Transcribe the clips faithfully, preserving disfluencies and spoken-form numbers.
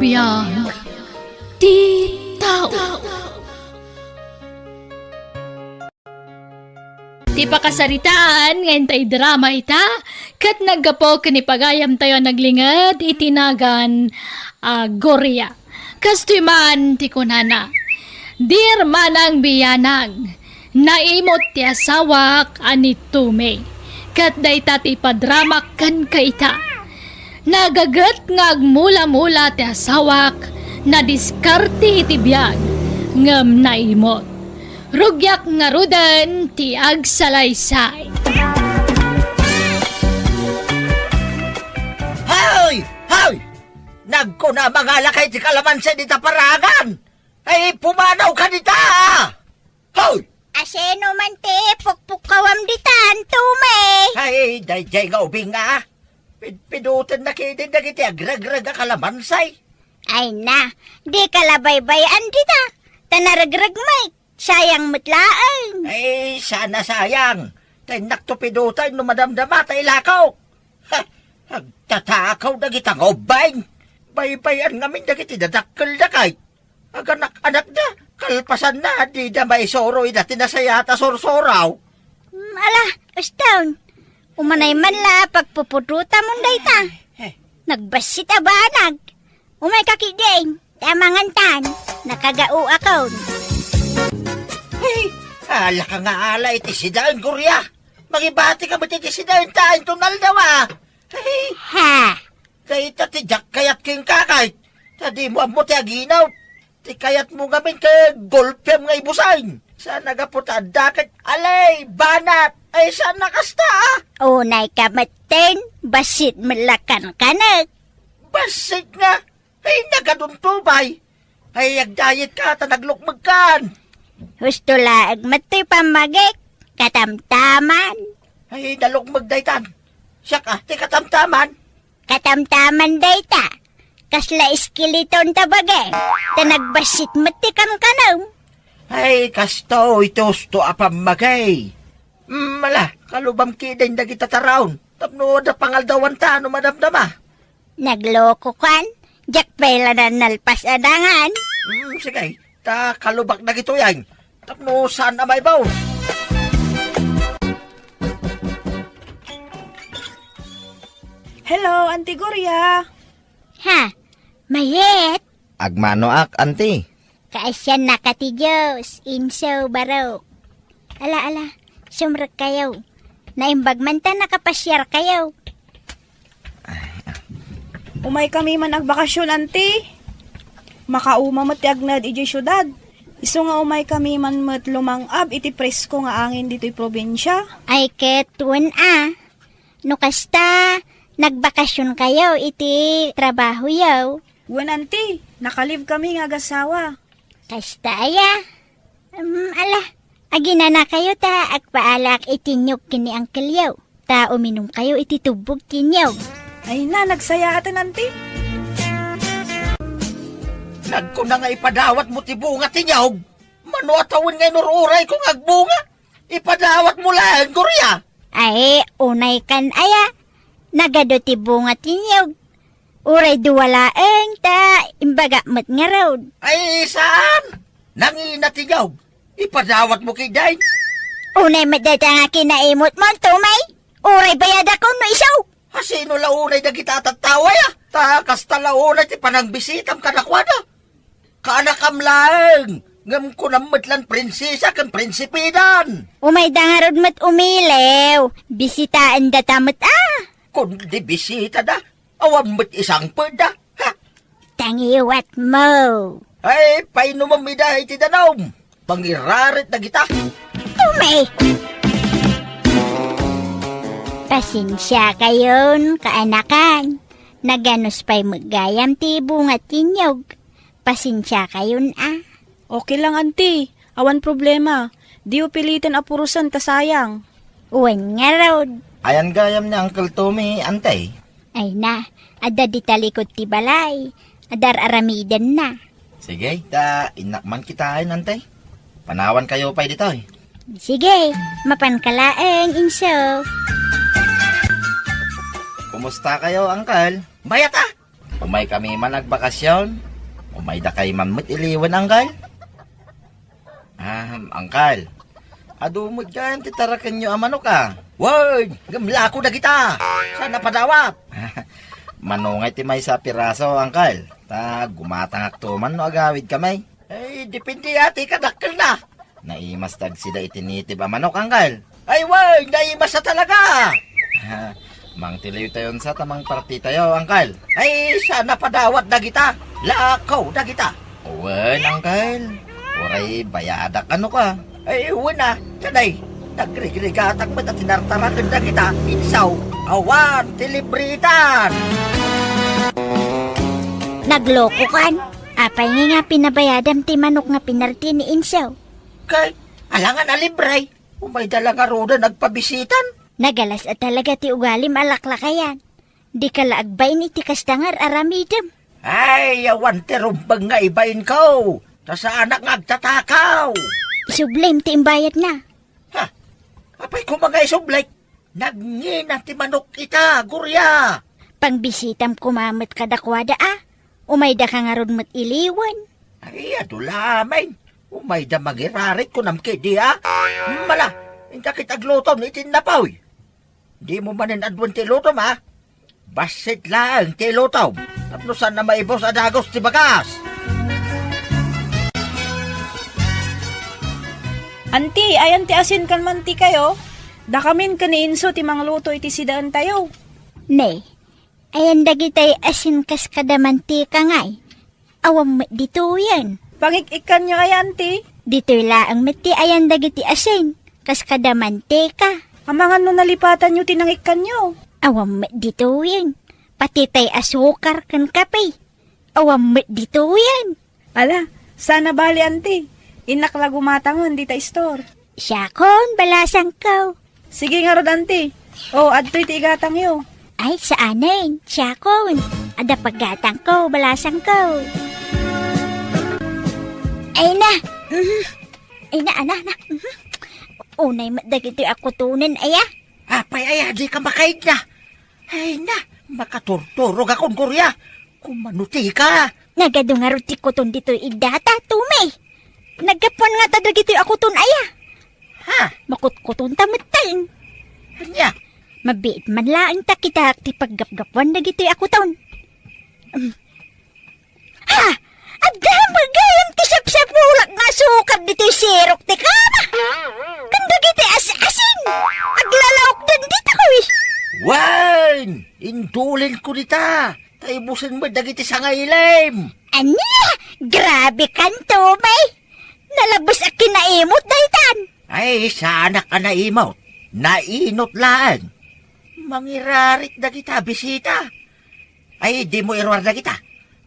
Biag ti tao. Ti pakasaritaan nga intay drama ita, ket naggapu ken ni pagayamtayo a naglinged iti nagan a Gloria. Kastoy man ti kunana, "Dear Manang Bianang, naimut ti asawak a ni Tommy, ket dayta ti ipadramak kenka ita. Nagaget nga agmula-mula ti asawak, nadiskarte iti biag, ngem naimut. Rugiak ngaruden ti agsalaysay." Hoy! Hoy! Nagkuna, mangalakay ti kalamansi dita paragan! Ay, pumanawka dita! Hoy! Asino man ti pukpukkawam ditan, Tommy? Ay, daydiay nga ubing nga. Pidpidotennak idi dagiti agregreg a kalamansi. Ay na, dika la baybay-an dita. Ta naregreg met, sayang met laeng. Ay, saan a sayang. Ta innakto pidoten no madamdama ta ilakaw. Ha, agtatakaw dagita nga ubbing. Baybay-an ngamin dagiti dadakkelda kay. Aganak-anakda, kalpasanna, dida maisuro ida ti nasayaat a sursuraw. Mm, ala, uston. Umanay man la pagpupudotamon dayta. Eh. Nagbassit a banag. Umayka ketdin, ta amangantan, nakagaoakon. Hey, ala ka nga ala iti sidaen, Gloria. Mangibatika met iti sidaen ta inton aldaw, a. Hey. Ha? Dayta ti diak kayat kenka, kay ta dimo ammo ti aginaw. Ti kayatmo ngamin ket golpem nga ibusen. Saan a gapu ta adda ket alay, banat. Ay, saan a kasta, a? Unayka metten, bassit met la kankanek. Bassit nga? Ay, nagadunto, bay. Ay, agdayetka ta naglukmegkan. Husto laeng met ti pammagik, katamtaman. Ay, nalukmeg daytan. Siak, a, ti katamtaman. Katamtaman dayta. Kasla eskeleton ta bagi. Ta nagbassit met ti kankanem. Ay, kastoy ti husto a pammagi. Mm, ala, kalubam ketdin dagita taraon. Tapno adda pangaldawanta no madamdama. Naglokokan? Diak pay la nalpas a dangan. Mm, sige. Ta kalubak dagitoy ay. Tapno saan a maibaw. Hello, Auntie Gloria. Ha? Mayat? Agmanoak, Auntie. Kaasiannaka ti Dios, inso, barok. Ala, ala, sumrekkayo. Naimbag man ta nakapasiarkayo. Umaykami man agbakasyon, Auntie. Makauma met ti agnaed idiay siudad. Isu nga umaykami man met lumang-ab iti presko nga angin ditoy probinsia. Ay ket wen a. No kasta, nagbakasionkayo iti trabahoyo. Wen, Auntie, naka-leave kami nga agassawa. Kasta aya? Em, ala, aginanakayo ta agpaalaak iti niyog ken ni angkelyo. Ta uminumkayo iti tubbog ti niyog. Ay na, nagsayaaten, Auntie. Nagkuna nga ipadawatmo ti bunga ti niyog. Mano a tawen nga inur-urayko nga agbunga? Ipadawatmo laeng, Gloria. Ay, unaykan aya. Nagadu ti bunga ti niyog. Uray dua laeng ta imbagak met ngarud. Ay, saan? Nangina ti niyog. Ipadawatmo ketdin. Unay met dayta nga kinaimutmo, Tommy. Uray bayadakon no isu. Asino la unay dagita a tattao aya? Ta kasta la unay ti panangbisitam kadakuada. Kaanakam laeng, ngem kunam met lan prinsesa ken prinsipedan. Umayda ngarud met umiliw, bisitaendata met a. Kundi bisitada, awan met isangpetda. Ha? Tangiwatmo. Ay, painumem ida iti danum. Pangirarit dagita. Tommy! Pasensiakayon, kaanakan. Naganus pay met gayam ti bunga ti niyog. Pasensiakayon a. Okay lang, Auntie. Awan problema. Diyo piliten a purosen ta sayang. Wen ngarud. Ayan gayam ni Uncle Tommy, Auntie? Ay na, adda di talikod ti balay. Adar-aramidenna. Sige, ta innak man kitaen, Auntie. Panawankayo pay ditoy. Sige, mapanka laeng, inso. Kumustakayo, Uncle? Mayat a! Umaykami man agbakasyon? Umaydakay man met iliwen, Angkel? Ah, Angkel, adu met gayam ti tarakenyo a manok, a? Wen, ngem lako dagita. Saan a padawat? Manungay ti maysa a piraso, Angkel. Ta gumatangakto man no agawidkami. Ay, depende a ti kadakkelna. Naimas dagsida iti native a manok, Angkel. Ay, wen, naimas a talaga. Mangtiliwtayon sa ta mangpartitayo, Angkel. Ay, saan a padawat dagita. Lako dagita. Wen, Angkel. Uray bayadak, ano ka? Ay, wen a, kanay. Nagrigrigatak met a tinartaraken dagita, insaw. Awan ti libritan. Naglokokan? Apay nga, nga pinabayadam ti manok nga pinarti ni insaw? Kay, alangan a libre. Umayda la ngaruden agpabisitan. Nagalas a talaga ti ugalim a laklakayan. Dika la agbain iti kasta nga ar-aramidem. Ay, awan ti rumbeng nga ibainko. Ta saanak nga agtatakaw. Isublim ti imbayadna. Ha? Apay koma nga isublik? Nagngina ti manok ita, Gloria. Pangbisitam koma met kadakuada a. Umaydaka ngarud met iliwen. Ay, adu la amin. Umayda mangirarit kunam kadi a. Mala, inka ket aglutom iti innapoy. Dimo manen aduen ti ilutom a. Bassit laeng ti ilutom. Tapno saan a maibus a dagus ti bagas. Anti, ayan ti asin ken mantikayo? Dakamin ken ni Inso ti mangluto iti sidaentayo. Ne, ayan dagitay asin kas kada mantika ngay. Awan met ditoyen. Pangik-ikkanyo aya, anti? Ditoy laeng met ti ayan dagiti asin, kas kada mantika. Amangan no nalipatanyo ti nangikkanyo. Awan met ditoyen. Pati tay asukar ken kape. Awan met ditoyen. Ala, saan a bali, anti. Innak la gumatangen dita istor. Siakon, balasangko. Sige ngarud, anti. O, adtoy ti igatangyo. Ay, saanen. Siakon. Adda paggatangko, balasangko. Ay na. Mhm. Ay na, ana, na. Mhm. Unay met dagitoy a kutonen, aya. Apay, aya, dika makaidna. Ay na, makaturturogakon, Gloria. Kumano tika? Nagadu ngarud ti kuton ditoy iddata, Tumi. Naggapuan ngata dagitoy a kuton aya. Ha? Makutkutonta metten. Ania? Mabiit man laeng ta kitaak ti paggapgapuan dagitoy a kuton. Mm. Ha? Adda met gayam ti sapsapulak nga asukar ditoy sirok ti kama. Ken dagiti as-asin. Aglalaokdan ditoy. Wen! Indulinko dita. Ta ibusen met dagiti sangailim. Ania? Grabe kan, Tumi. Nalabes a kinaimot daytan. Ay, saanak a naimot. Nainot laeng. Mangirarit dagita bisita. Ay, dimo iruar dagita.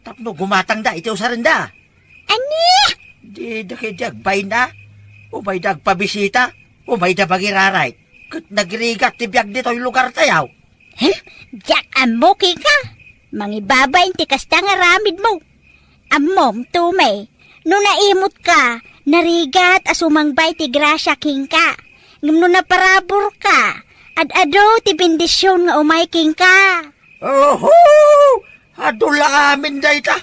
Tapno gumatangda iti usarenda. Ania? Dida ketdi agbain a. Umayda agpabisita. Umayda mangirarit. Ket nagrigat ti biag ditoy lugartayo. Hem? Diak ammo kenka. Mangibabain ti kasta nga aramidmo. Ammom, Tumi, no naimotka, narigat a sumangbay ti grasia kenka. Ngem no naparaburka, ad-adu ti bendision nga umay kenka. Oho! Adu la amin dayta.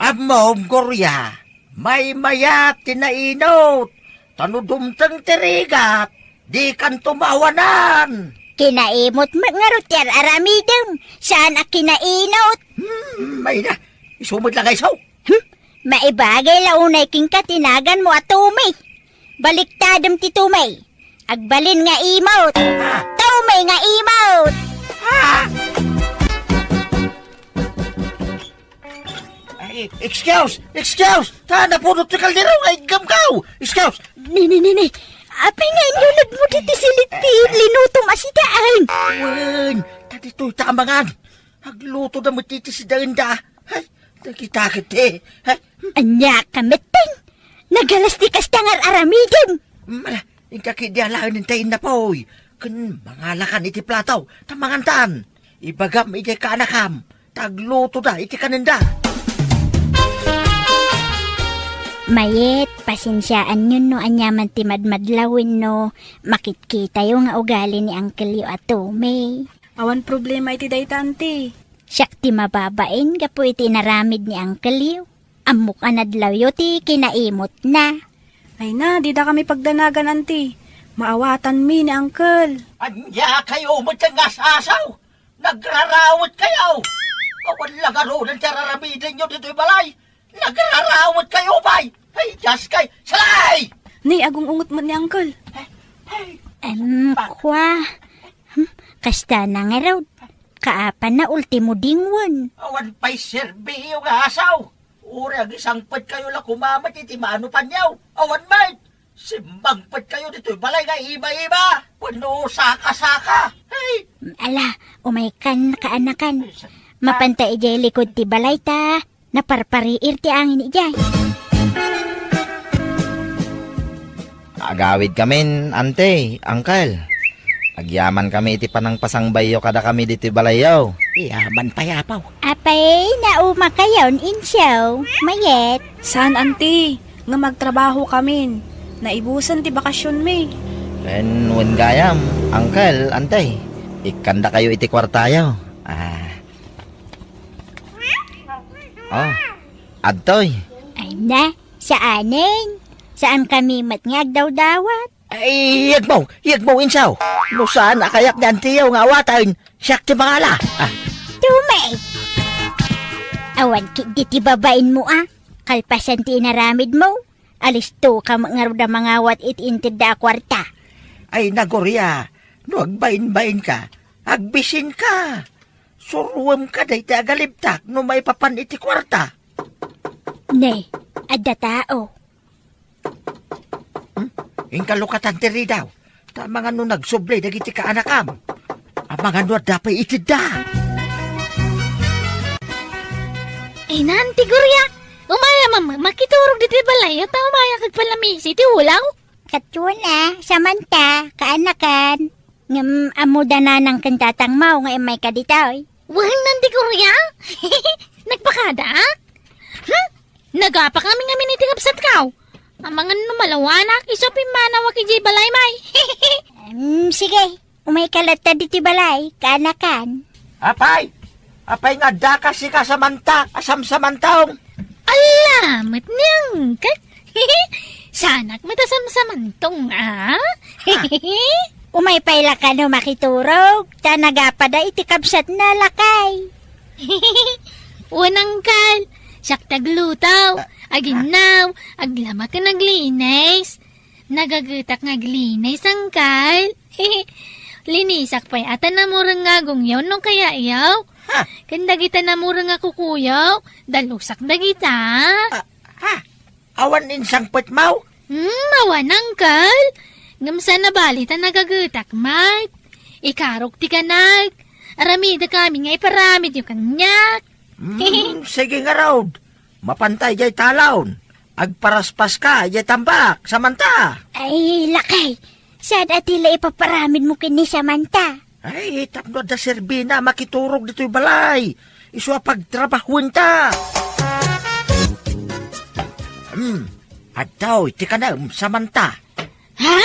Ammom, Gloria, maymayat ti nainot, ta no dumteng ti rigat, dikanto maawanan. Kinaimot met ngarud ti ar-aramidem, saan a kinainot. Hmm, mayna, isu met la nga isu. Hmm, maibagay la unay kenka ti naganmo a Tumi. Baliktadem ti Tumi. Agbalin nga imot. Ah! Tumi nga imot. Ah! Ay, excuse! Excuse! Ta napudot ti kaldero nga iggamkaw! Excuse! Ni, ni, ni, ni. Apay nga inyunegmo diti silit ti linutom a sidaen? Wen, ta ditoy ta amangan. Aglutoda met iti sidaenda. Ay, dagita ket ti. Ay. Ania ka metten? Nagalas ti kasta nga ar-aramidem. Mala, inka ketdi alaen ta innapoy. Ken mangalakan iti plato, ta mangantan. Ibagam iti kaanakam, ta aglutoda iti kanenda. Mayet, pasensiaanyon no aniaman ti madmadlaw wenno makitkitayo nga ugali ni angkelyo a Tumi. Awan problema iti dayta, anti. Siak ti mababain gapu iti inaramid ni Uncle-yo. Ammok a nadlawyo ti kinaimutna. Ay na, dida kami pagdanagan, Auntie. Maawatanmi ni Uncle. Ania kayo met nga asasaw? Nagrarawet kayo! Awan la ngaruden ti araramidenyo ditoy balay! Nagrarawet kayo, bay! Ay, Diyos kay! Salay! Ni, agung-ungot met ni Uncle. Ay, ay, Em, bakit? Kwa. Hmm, kasta na nga raw. Kaapan na ultimo dingwen. Awan pay serbiyo nga asaw. Uray agisangpet kayo la kumamet iti manupanyo. Awan met. Simmangpet kayo ditoy balay nga iba-iba. Wenno saka-saka. Ay! Ala, umaykan, kaanakan. Ay, sa- Mapanta idiay likod ti balay ta naparpariir ti angin idiay. Agawid kamin, ante, angkel. Agyaman kami iti panangpasangbayyo kadakami ditoy balayyo. Yaman pay, apaw. Apay, nauma kayon, insaw. Mayet. Saan, anti? Nga magtrabaho kamin. Naibusan ti bakasyonmi. Ken wen gayam, angkel, ante. Ikkanda kayo iti kuartayo. Ah. Oh, adtoy. Ay na, saanen. Saan kami met nga agdawdawat? Ay, yegmo, yegmo, insaw. No saan a kayak ni antiyo nga awaten, siak ti mangala. Ah. Tumay! Awan ketdi ti babainmo, a. Kalpasan ti inaramidmo, alisto ka met ngarud a mangawat iti intedda a kuarta. Ay, Nagoria, no agbainbainka, agbisinka. Suruemka dayta agalibtak no maipapan iti kuarta. Ne, adda tao. Hmm? Inka lukatan ti ridaw. Ta amangan no nagsubli dagiti kaanakam. Amangan no adda pay itedda. Ay, nanti, Gloria. Umaya, mama, makiturog ditoy balay, ta umaya kagpalamisi ti ulaw. Katuna, Samantha, kaanakan. Ngem, ammoda nanang ken tatangmo nga immayka ditoy. Wen, nanti, Gloria? Nagpakada? Hmm? Nagapak kami ngamin iti kabsatko. Amangan no malawanak, isu a pimmanawak idiay balay, may. Em, sige, umayka latta ditoy balay, kaanakan. Apay, apay nga addaka sika, Samantha, a samsamantong? Ala, met ni angkek. Saanak met a samsamantong, a? Ah. Umay pay la kano makiturog, ta nagapada iti kabsatna, lakay. Wen, angkel, siak ti agluto, ah, aginnaw, aglaba ken aglinis. Nagagetak nga aglinis, angkel. Linisak pay a ta namureng nga agongyo no kayatyo. Ha? Ken dagita namureng a kukuyo, dalusak dagita. Ah, ha? Awan insangpetmo? Hmm, awan, angkel. Ngem saan a bali ta nagagetak met. Ikarok ti kanak. Aramidek amin nga iparamidyo kaniak. Hmm, sige ngarud. Mapanta idiay talon. Agparaspaska idiay tambak, Samantha. Ay, lakay. Saan a ti la ipaparamidmo ken ni Samantha? Ay, tapno adda serbina a makiturog ditoy balay. Isu a pagtrabahuenta. Hmm, adtoy ti kanem, Samantha. Ha?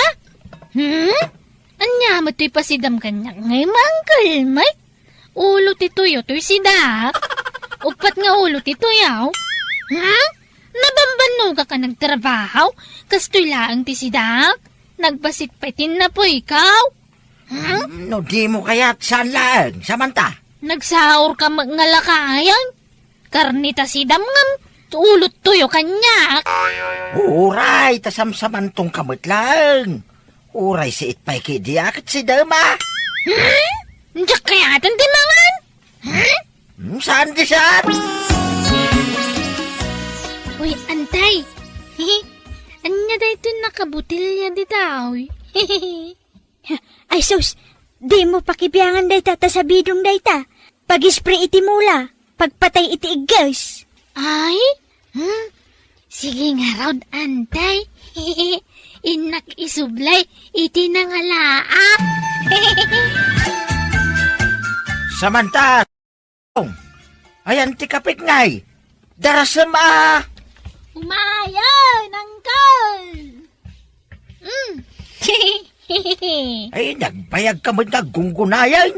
Hmm? Ania met toy pasidam kaniak ngay, angkel, may? Ulo ti tuyo toy sidaak? Uppat nga ulo ti tuyo? Hmm? Nabambannogak a nagtrabaho? Kastoy laeng ti sidaak? Nagbasit pay ti napuyko? Hmm? Hmm, no dimo kayat, saan laeng, Samantha? Nagsaurka met nga lakayan? Karne ta sidam ngem, ulo tuyo kaniak. Uray, ta samsamantongka met laeng. Uray siit pay ketdi a ket sidam a. Hmm? Diak kayaten ti mangan? Hmm? Hmm, saan di saan? Uy, antay. Ania daytoy nakabotelya dita, uy? Ay sus, dimo pakibiangan dayta ta sabidong dayta. Pag-spray iti mula, pagpatay iti igges. Ay? Hmm? Sige ngarud, antay. Innak isublay iti nangalaak. Samantha! Ayan ti kapit ngay. Darasem a. Umayen, angkel. Mm. Ay, nagbayagka met nga aggunggunayan.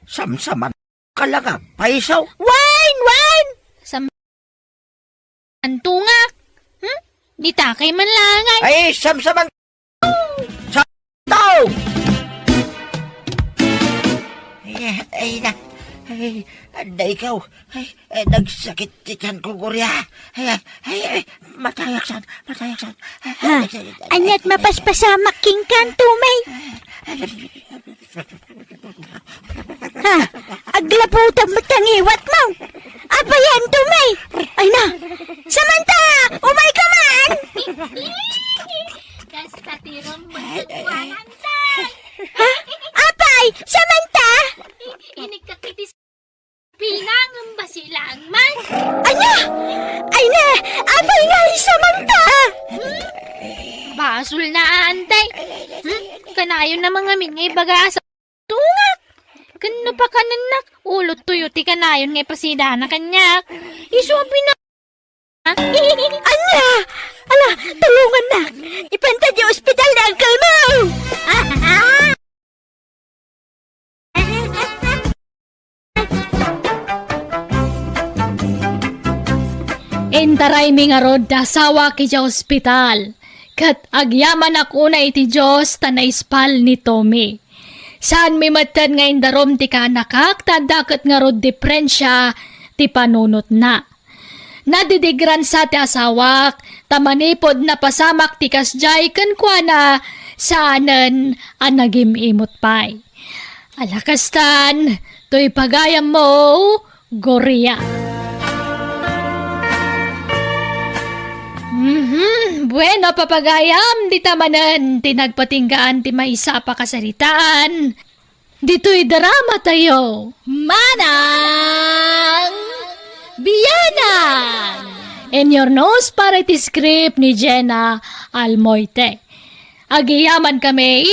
Samsaman. Ala nga, paiso. Wen, wen! Sam-, antungak. Hmm? Dita kay manlangay. Ay, samsaman. Sa tao! Ay, ay na. Ay, anda ikaw. Ay, ay, nagsakit ti tiyan ko, Gloria. Ay, ay, ay, ay, matayaksan, matayaksan. Ha? Ay, ay, ay, ania't ay, mapaspasamak kenka, Tommy? Ha? Aglaputam met ti ngiwatmo. Apay, Tommy? Ay na. Samantha, umayka man. Kasta ti rumbeng ti kuananta. Ha? Apay, Samantha? Inikka iti Pinangan ba silang man? Ania? Ay na! Apay nga, Samantha? Basol na, antay. Hmm? Kanayon na mangamin nga ibaga sa tungak. Ken no pakanennak, ulo tuyo ti kanayon nga ipasidana kaniak. Isu a pina- Ania? Ala, tulongannak! Ipanta ti ospital ni uncle mo! Intaraymi ngarud ti asawak idiay ospital, ket agyamanak unay iti Dios ta naispal ni Tommy. Saanmi metten nga indarum ti kaanakak ta adda ket ngarud diferensia ti panunotna. Nadidigransa ti asawak, ta manipud napasamak ti kasdiay kenkuana, saanen a nagim-imot pay. Ala kastan, toy pagayammo, Gloria. Mhm, bueno, papagayam, dita manen ti nagpatinggaan ti maysa a pakasaritaan. Ditoy drama tayo, Manang Bianang! In your nose para iti script ni Jenna Almoite. Agiyaman kami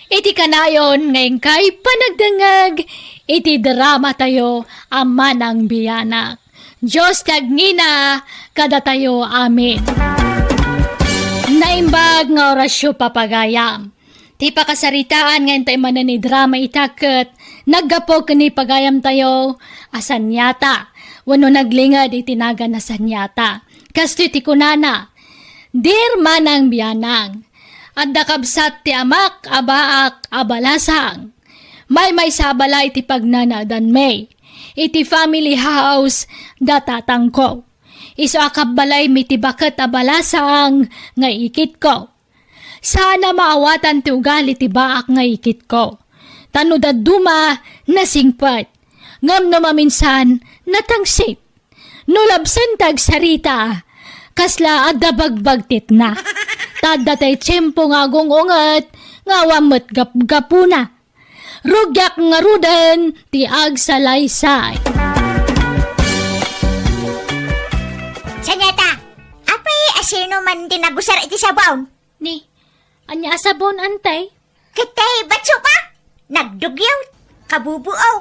iti kanayon nga inkay panagdengngeg iti drama tayo a Manang Bianang. Dios ti agngina kadatayo. Amen. Naimbag nga orasyo, papagayam. Ti pakasaritaan nga intay manen idrama ita ket naggapu ken ni pagayamtayo a Sanyata wenno naglinged iti nagan a Sanyata. Kastoy ti kunana, Dear Manang Bianang, adda kabsat ti amak a baak a balasang. Maymaysa a balay ti pagnanaedanmi iti family house da tatangko. Isu a kabbalaymi ti baket a balasang nga ikitko. Saan a maawatan ti ugali ti baak nga ikitko. Ta no dadduma, nasingpet. Ngem no maminsan, natangsit. No labsen ti agsarita, kasla adda bagbagtitna. Ta adda tay tiempo nga agung-unget nga awan met gapgapuna. Rugiak ngaruden ti agsalaysay. Sanyata, apay a sino man ti nagusar iti sabon? Ni, ania a sabon, antay? Ket tay batso pa? Nagdugyaw, kabubuo.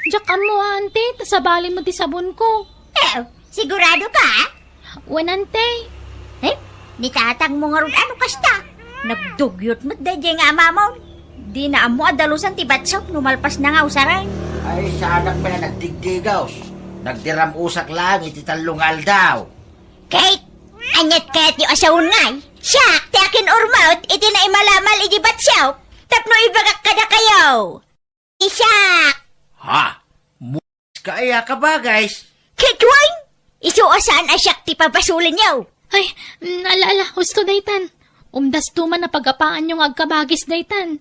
Diak ammo, ante, ta sabalimo ti sabonko. Eh, sigurado ka? Wen, ante. Eh, ni tatangmo ngarud ano kasta? Nagdugyot met daydiay nga amamon. Dina ammo a dalusan ti batsop no malpasna nga usaren. Ay, saanak pay a nagdigdigos. Nagdiram-usak laeng iti tallo nga aldaw. Kate, aniat kayat ti asawon ngay? Siak ti akin-urmot iti naimalamal iti batsop tapno ibagak kadakayo. Isak! Ha? Muis ka aya, kabagis? Kate, wen? Isu a saan a siak ti pabasolenyo. Ay, mm, ala, ala, husto daytan. Umdasto man a pagapaanyo nga agkabagis daytan.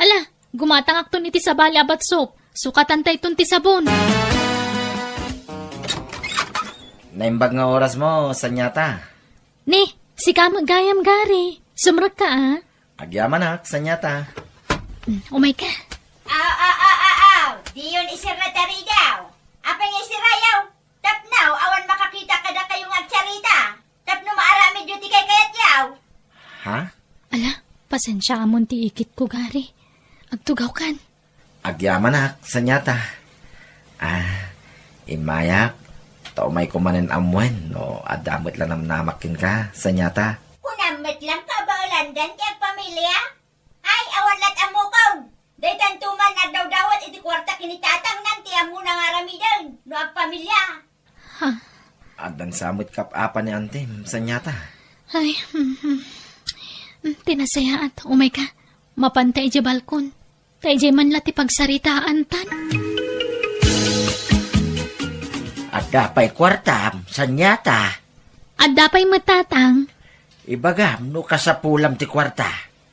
Ala, gumatangakton iti sabali a batsop. Sukatantayton ti sabon. Naimbag nga orasmo, Sanyata. Ni, sika met gayam, Gary. Sumrekka, a. Agyamanak, Sanyata. Mm, umayka. Aw, aw, aw, aw, aw. Diyon isirra ti ridaw. Apay nga isirrayo? Tapno awan makakita kadakayo nga agsarita. Tapno maaramidyo ti kaykayatyo. Ha? Ala, pasensiaamon ti ikitko, Gary. Agtugawkan. Agyamanak, Sanyata. Ah, immayak, ta umayko manen ammoen no adda met la namnamak kenka, Sanyata. Kunam met lang kabaelandan ti agpamilia? Ay, awan lat ammokon. Daytanto man agdawdawat iti kuarta ken ni tatang nang ti ammona nga aramiden no agpamilia. Ha? Addan sa met kap-apa ni antim, saniata? Ay, hmm, hmm. Hmm, ti nasayaat, umayka. Mapanta idiay balkon. Ta idiay man la ti pagsaritaantan. Adda pay kuartam, saniata? Adda pay met, tatang. Ibagam no kasapulam ti kuarta.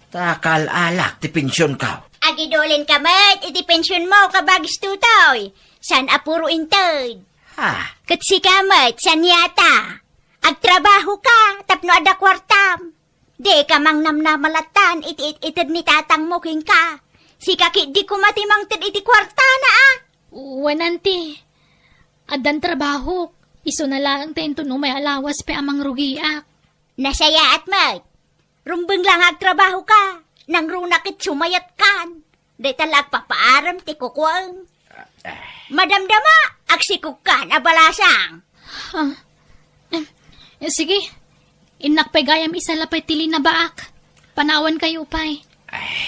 Ta kaal-alak ti pensionko. Agidulinka met iti pensionmo, kabagis Tutoy. Saan a puro inted. Ha? Ket sika met, saniata? Agtrabahoka tapno adda kuartam. Dika mangnamnama lattan iti it-ited ni tatangmo kenka. Sika ketdi koma ti mangted iti kuartana, a? Wen, anti. Addan trabahok. Isuna laeng ta inton umay a lawas pay a mangrugiak. Nasayaat met. Rumbeng la nga agtrabahoka. Nangruna ket sumayatkan. Dayta la agpapaarem ti kukuaem. Ah, ah. Madamdama, agsikogkan a balasang. Ah, eh, eh, sige. Innak pay gayam isalapay ti linabaak. Panawankayo pay. Ay,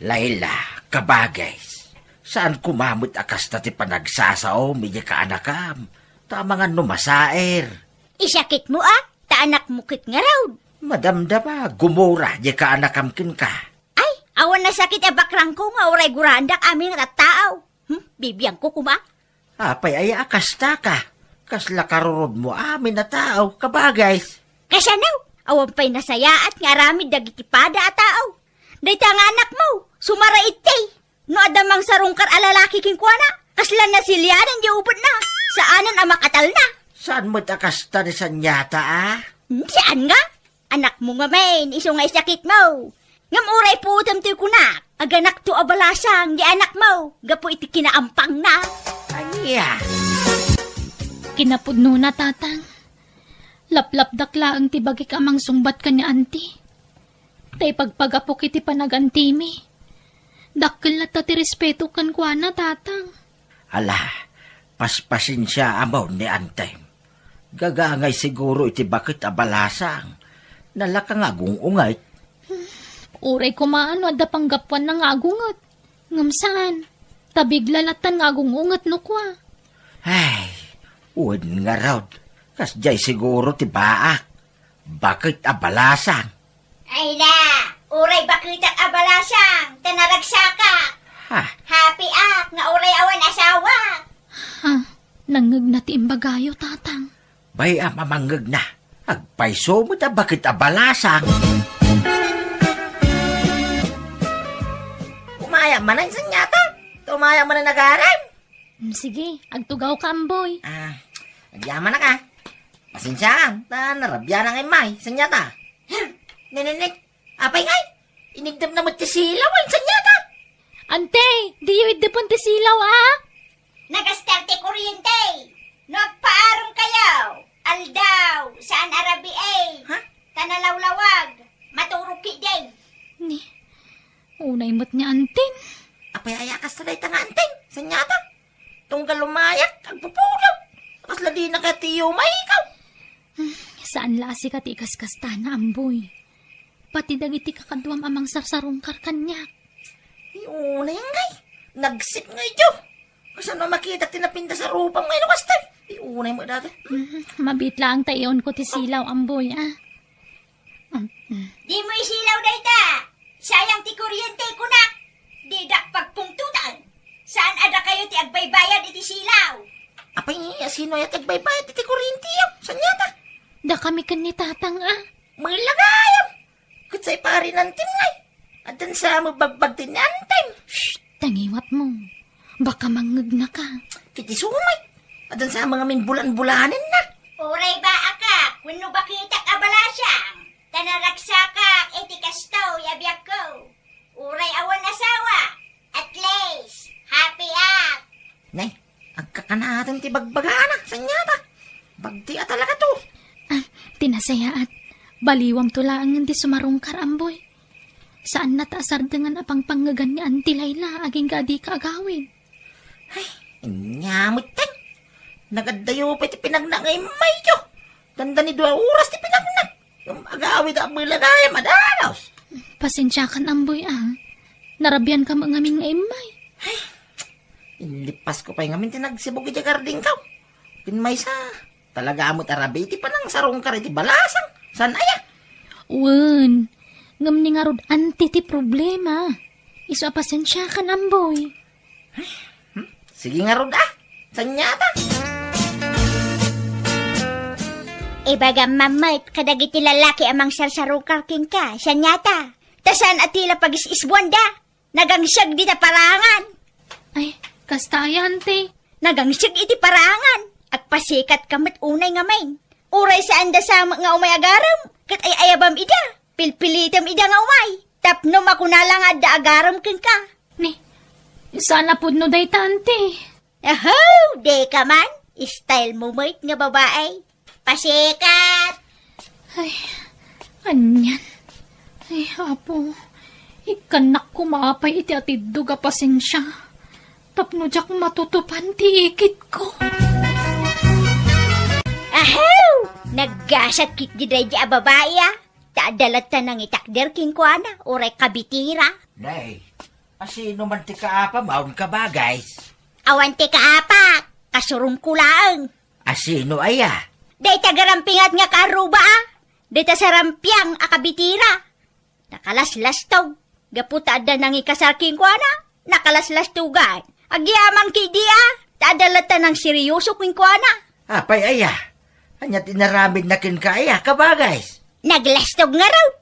Laila, kabagis. Saan koma met a kasta ti panagsasaom idiay kaanakam. Ta amangan no masaer. Isakitmo, a? Ta anakmo ket ngarud. Madamdama, gumura diay kaanakam kenka. Ay, awan a sakit a bakrangko nga uray guraandak amin nga tattao. Hmm, bibiangko koma. Apay aya a kastaka? Kasla karurodmo amin a tao, kabagis. Kasano? Awan pay nasayaat nga aramid dagiti pada a tao. Dayta nga anakmo, sumara itti. No adda mangsarungkar a lalaki kenkuana, kasla nasilianan diay ubetna. Saanen a makatalna. Saan met a kasta ni saniata, a? Hmm, saan nga? Anakmo ngamin, isu nga isakitmo. Ngem uray puotem ti kunak, aganakto a balasang diay anakmo gapu iti kinaampangna. Ania? Kinapudnona, tatang. Laplapdak laeng ti bagik a mangsungbat ken ni anti. Ta ipagpagapok iti panagantimi. Dakkel latta ti respeto kenkuana, tatang. Ala, paspasensiaam ni antim. Gagangay siguro iti baket a balasang. Nalaka nga agung-unget. Uray koma no adda panggapuanna nga agunget. Ngem saan. Ta bigla lattan nga agung-unget no kua. Ay, wen ngarud. Kasdiay siguro ti baak. Baket a balasang. Ay na, uray baketak a balasang, ta naragsakak. Ha? Happy ak nga uray awan asawak. Ha? Nangngegna ti imbagayo, tatang. Bay-am a mangngegna. Agpayso met a baket a balasang. Umayam manen, saniata. Umayam manen, agarem. Mm, sige, agtugawka, Amboy. Ah, agyamanak, a. Pasensiaam, ta narabianak nga immay, saniata. Nininik, apay ngay? Inigdepna met ti silaw, a, saniata. Ante, diyo iddepen ti silaw, a? Nagaster ti kuryente. No agpaarem kayo, aldaw, saan a rabii. Ha? Ta nalawlawag, maturog ketdi. Ni, unay met ni antim. Apay aya kasta dayta nga antim, saniata? Tunggal umayak, agpupulog. Kasla dina kayat ti iyumaykaw. Hmm, saan la a sika ti ikaskastana, Amboy. Pati dagiti kakaduam a mangsarsarungkar kaniak. Ay, unay ngay. Nagsip nga idiyo. Kasano a makitak ti napintas a rupam nga ino kasta? Ay, unay met dayta. Hmm? Mhm, mabiit laeng ta iunko ti silaw, Amboy, a. Mm, mm. Dimo isilaw dayta. Sayang ti kuryente, kunak. Didak pagpungtotan. Saan a dakayo ti agbaybayad iti silaw? Apay, a sino aya ti agbaybayad iti kuryente, a? Saniata? Dakami ken ni tatang, a. Malagayam. Ket say pari ni antim ngay. Addan sa met bagbagti ni antim. Shh! Tangiwatmo. Baka mangngegnaka. Ket isu met. Addan sa met ngamin bulan-bulanenna. Uray baakak wenno baketak a balasang, ta naragsakak iti kastoy a biagko. Uray awan asawa, at least, happy ak. Nay, agkakanaten ti bagbagana, saniata. Bagti a talakato. Ah, ti nasayaat. Baliwamto laengen ti sumarungkar, Amboy. Saanna ta a sardengan a pangpangngegan ni Anti Layla agingga a dika agawid. Ay, ania metten. Nagaddayo pay ti pinagna nga immayyo. Dandani dua oras ti pinagna. Ngem agawid a balagayam a danos. Pasensiakan, Amboy, a. Narabian ka met ngamin nga immay. Ay, inlipas ko pay ngamin ti nagsibug iti gardingko. Ken maysa, talaga met a rabii ti panangsarungkar iti balasang. Saan aya? Wen, ngem ni ngarud anti ti problema. Isu a pasensiakan, Amboy. Hmm? Sige ngarud, ah. Saan aya ta? Ibagam man met kadagiti lalaki a mangsarsarungkar kenka, saan aya ta? Ta saan a ti la pagis-isbuanda. Nagangseg dita parangan. Ay, kasta aya, ante. Nagangseg iti parangan. Agpasikat ka met unay ngamin. Uray saanda sa met nga umay agarem, ket ay-ayabam ida. Pilpilitem ida nga umay. Tapno makuna la nga adda agarem kenka. Ni, saan a pudno dayta, ante? Aho, dika man. Style mo met nga babae. Pasikat! Ay, anian? Ay, Apo, ikkannak koma pay iti atiddog a pasensia tapno diak matutupan ti ikitko. Ahaw! Naggasat ketdi daydi a babai, a. Ta adda latta nangitakder kenkuana, uray kabitira. Nay, asino man ti kaapam, awan ka, guys? Awan ti kaapak, kasurongko laeng. Asino aya? Dayta garampingat nga kaarruba, a. Dayta sarampiang a kabitira. Nakalaslastog. Gapu ta adda nangikasar kenkuana, nakalaslastogan. Agyaman ketdi, a. Ta adda latta nangseryoso kenkuana. Apay aya? Ania ti inaramidna kenka aya, kabagays? Naglastog ngarud.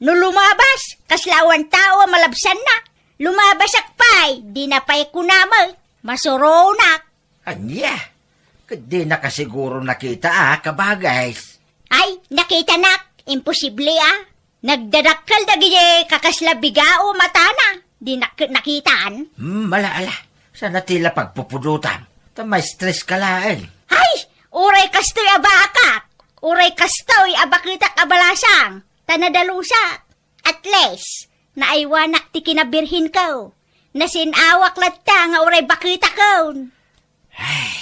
No lumabas, kasla awan tao a malabsanna. Lumabasak pay, dina pay kuna met. Masuronak. Ania? Ket dina kasiguro nakita, a, kabagays? Ay, nakitanak. Imposible, a. Nagdadakkel dagiti kakasla bigao a matana. Dinak ket nakitan. Hmm, ala, ala. Saan a ti la pagpupudotam? Ta ma-stress ka laeng. Ay, uray kastoy a bakak. Uray kastoy a baketak a balasang. Ta nadalusak. At least, naaywanak ti kinabirhenko. Nasin-awak latta nga uray baketakon. Ay.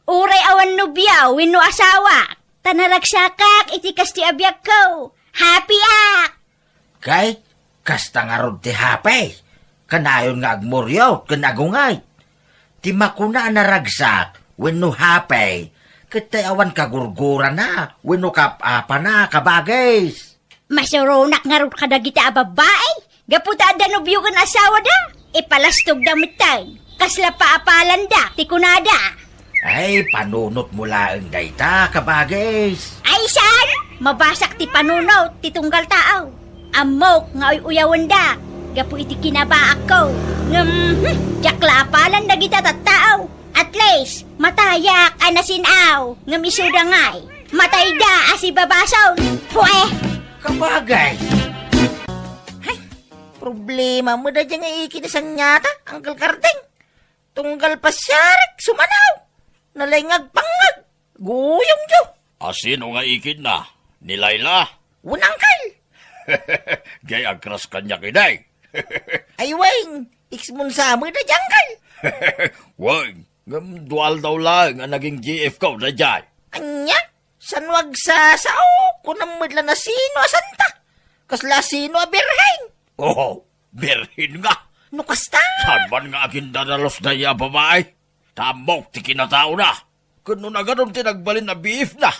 Uray awan nobio wenno asawa, ta naragsakak iti kastoy a biagko. Happy ak! Ket kasta ngarud ti happy. Kanayon nga agmuriot ken agunget. Ti makuna a naragsak wenno happy, ket ti awan kagurgurana wenno kap-apana, kabagis. Masuronak ngarud kadagita a babbai, gapu ta adda nobio ken asawada, ipalastogda metten. Kasla paapalanda ti kunada. Ay, panunotmo laeng dayta, kabagis. Ay, saan? Mabasak ti panunot ti tunggal tao. Ammok nga uy-uyawendak gapu iti kinabaakko. Ngem, hmm, diak la apalan dagita tattao. At least, matayak a nasin-aw, ngem isuda ngay, matayda a sibabasol. Pue! Kabagay. Hay, problema met daydiay nga ikit ni Sanyata, Uncle Karding. Tunggal pasiarek, sumanaw. Nalay nga agpangngeg. Guyom, jo. Asino nga ikitna? Ni Laila? Wen, Uncle. Jay, agkras kaniak idi. Ay, wen, ex-mon sa met daydiay, Uncle. Wen, ngem dua aldaw laeng a naging G F ko daydiay. Ania? Saan no agsasao? Kunam met la nasino a santa? Kasla sino a birhen? Oh, birhen nga. No kasta? Saan man nga agindadalus daydiay a babai? Ta ammok ti kinataona. Ken no nagadun ti nagbalin a B F na.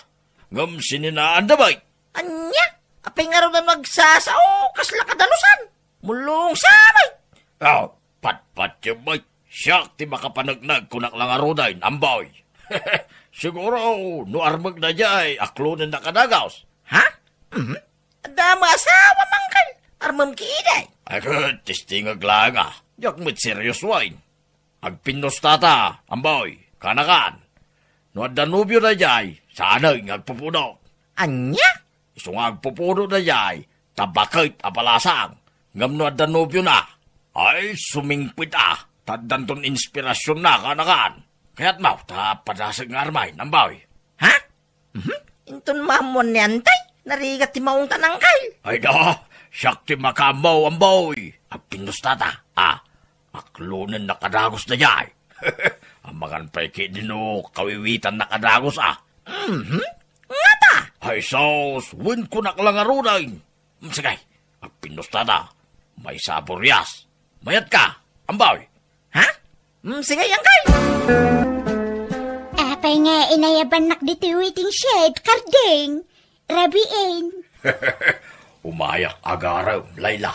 Ngem sininaanda met. Ania? Apay ngarud a no agsasao, kasla kadalusan? Mulong sa met. Oh, patpatiem met. Siak ti makapaneknek, kunak la ngaruden, Amboy. Siguro, no armek daydiay, aklonennak a dagus. Ha? Mhm. Adda met asawam, Uncle. Armem ketdi. Ay, ket, testingek laeng a. Diak met serious wen. Agpinnustata, Amboy, kanakan. No adda nobio daydiay, saanen nga agpupuno. Ania? Isu nga agpupuno daydiay, ta baket a balasang. Ngem no adda nobiona, ay, sumingpet a, ta addanton inspirasionna, kanakan. Kayatmo, ta padasek nga armen, Amboy. Ha? Mhm. Inton maammoan ni Antay, narigat ti maungtan, Uncle. Ay da, siak ti makaammo, Amboy. Agpinnustata. Ah, aklonennak a dagus daydiay. Amangan pay ketdi no kawiwitannak a dagus, ah. Mhm. Ngata? Ay sus, wen kunak la ngaruden. Mm, sige, agpinnustata. Maysa a burias. Mayatka, Amboy. Ha? Mm, sige, Angkel. Apay nga inayabannak ditoy waiting shed, Kardeng? Rabiin. Umayak agarem, Layla.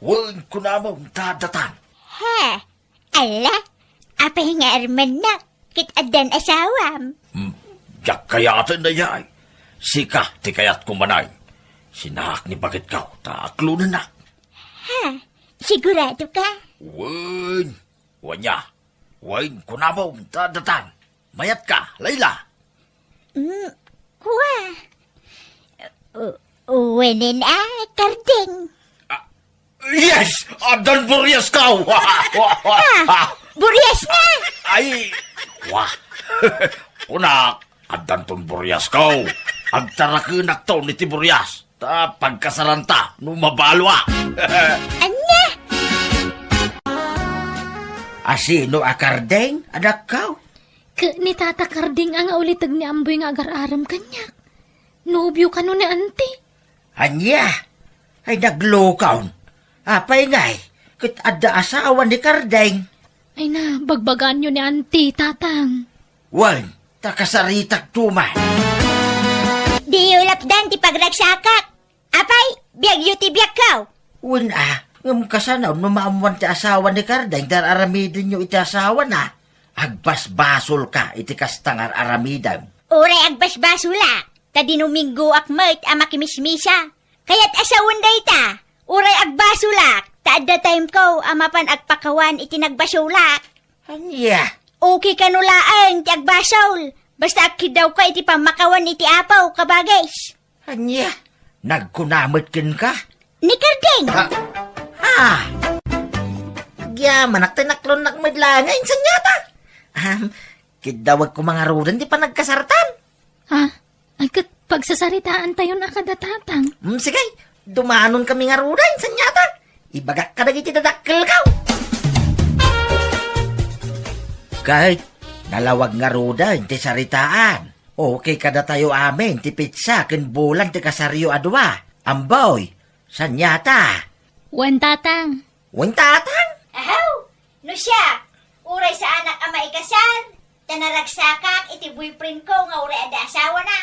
Wen, kunam ta datan. Ha? Ala, apay nga armennak ket addan asawam? Hmm, diak kayaten dayay. Sika ti kayatko, manay. Sinaak ni baketko, ta aklonennak. Ha? Sigurado ka? Wen. Wen, wen, kunam ta datan. Mayatka, Layla. Mm, kua. U-, wenen a, Kardeng. Ah, yes! Addan buriasko! Ah, burias nga! Ay, wa. Kunak, addanton buriasko. Agtarakenakton iti burias. Ta pagkasaranta no mabaluak. Ania? Asino a Kardeng, anakko? Ket ni Tata Karding a nga uliteg ni Amboy nga agar-arem kaniak. Nobio kano ni Auntie. Ania? Ay, naglukon. Apay ngay, ket adda asawa ni Karding. Ay na, bagbagaanyo ni Auntie, Tatang. Wen, ta kasaritak tuman. Diyo lapdan ti pagragsakak. Apay, biagyo ti biagko. Wen a, ngem kasano no maammoan ti asawa ni Kardeng ti ar-aramidenyo iti asawana? Agbasbasolka iti kasta nga ar-aramidem. Uray agbasbasolak, ta dinuminggoak met a makimismisa. Kayat a sawen dayta, uray agbasolak, ta adda timeko a mapan agpakawan iti nagbasolak. Ania? Okay kano laeng ti agbasol, basta agkiddawka iti pammakawan iti Apo, kabagis. Ania? Nagkuna met kenka? Ni Karding! Ah! Ah! Agyamanak ti naklonnak met laeng, insan yata. Ahem, kiddawek koma ngaruden ti panagkasartan. Ah, ay ket pagsasaritaantayon a kada, Tatang. Mm, sige, dumanon kami ngaruden, insan yata. Ibagak kadagiti dadakkelko. Ket nalawag ngaruden ti saritaan. Okay kadatayo amin ti petsa ken bulan ti kasaryo a dua. Amboy, saan yata? Wen, Tatang. Wen, Tatang? Ahaw! No siak, uray saanak a maikasar, ta naragsakak iti boyfriendko nga uray adda asawana.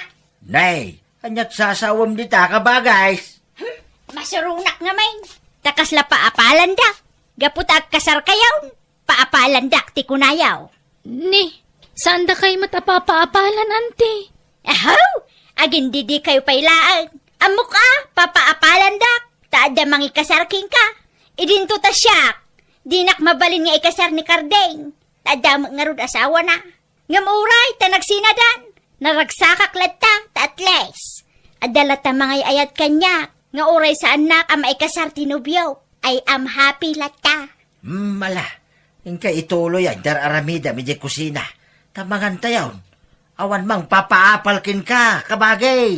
Nay, ania't sasawem dita, kabagis? Hmm, masuronak ngamin. Ta kasla paapalandak. Gapu ta agkasarkayon, paapalandak ti kunayo. Ni, saandakay met a papaapalan, Auntie? Ahaw! Agindidikayo pay laeng. Ammok a, papaapalandak, ta adda mangikasar kenka. Idinto ta siak, dinak mabalin nga ikasar ni Karding. Ta adda met ngarud asawana. Ngem uray ta nagsinadan, naragsakak latta, ta at least adda latta mangay-ayat kaniak nga uray saannak a maikasar ti nobiok. I am happy latta. Mm, ala, inka ituloy a dar-aramidem idiay kusina. Ta mangantayon, awan mangpapaapal kenka, kabagis.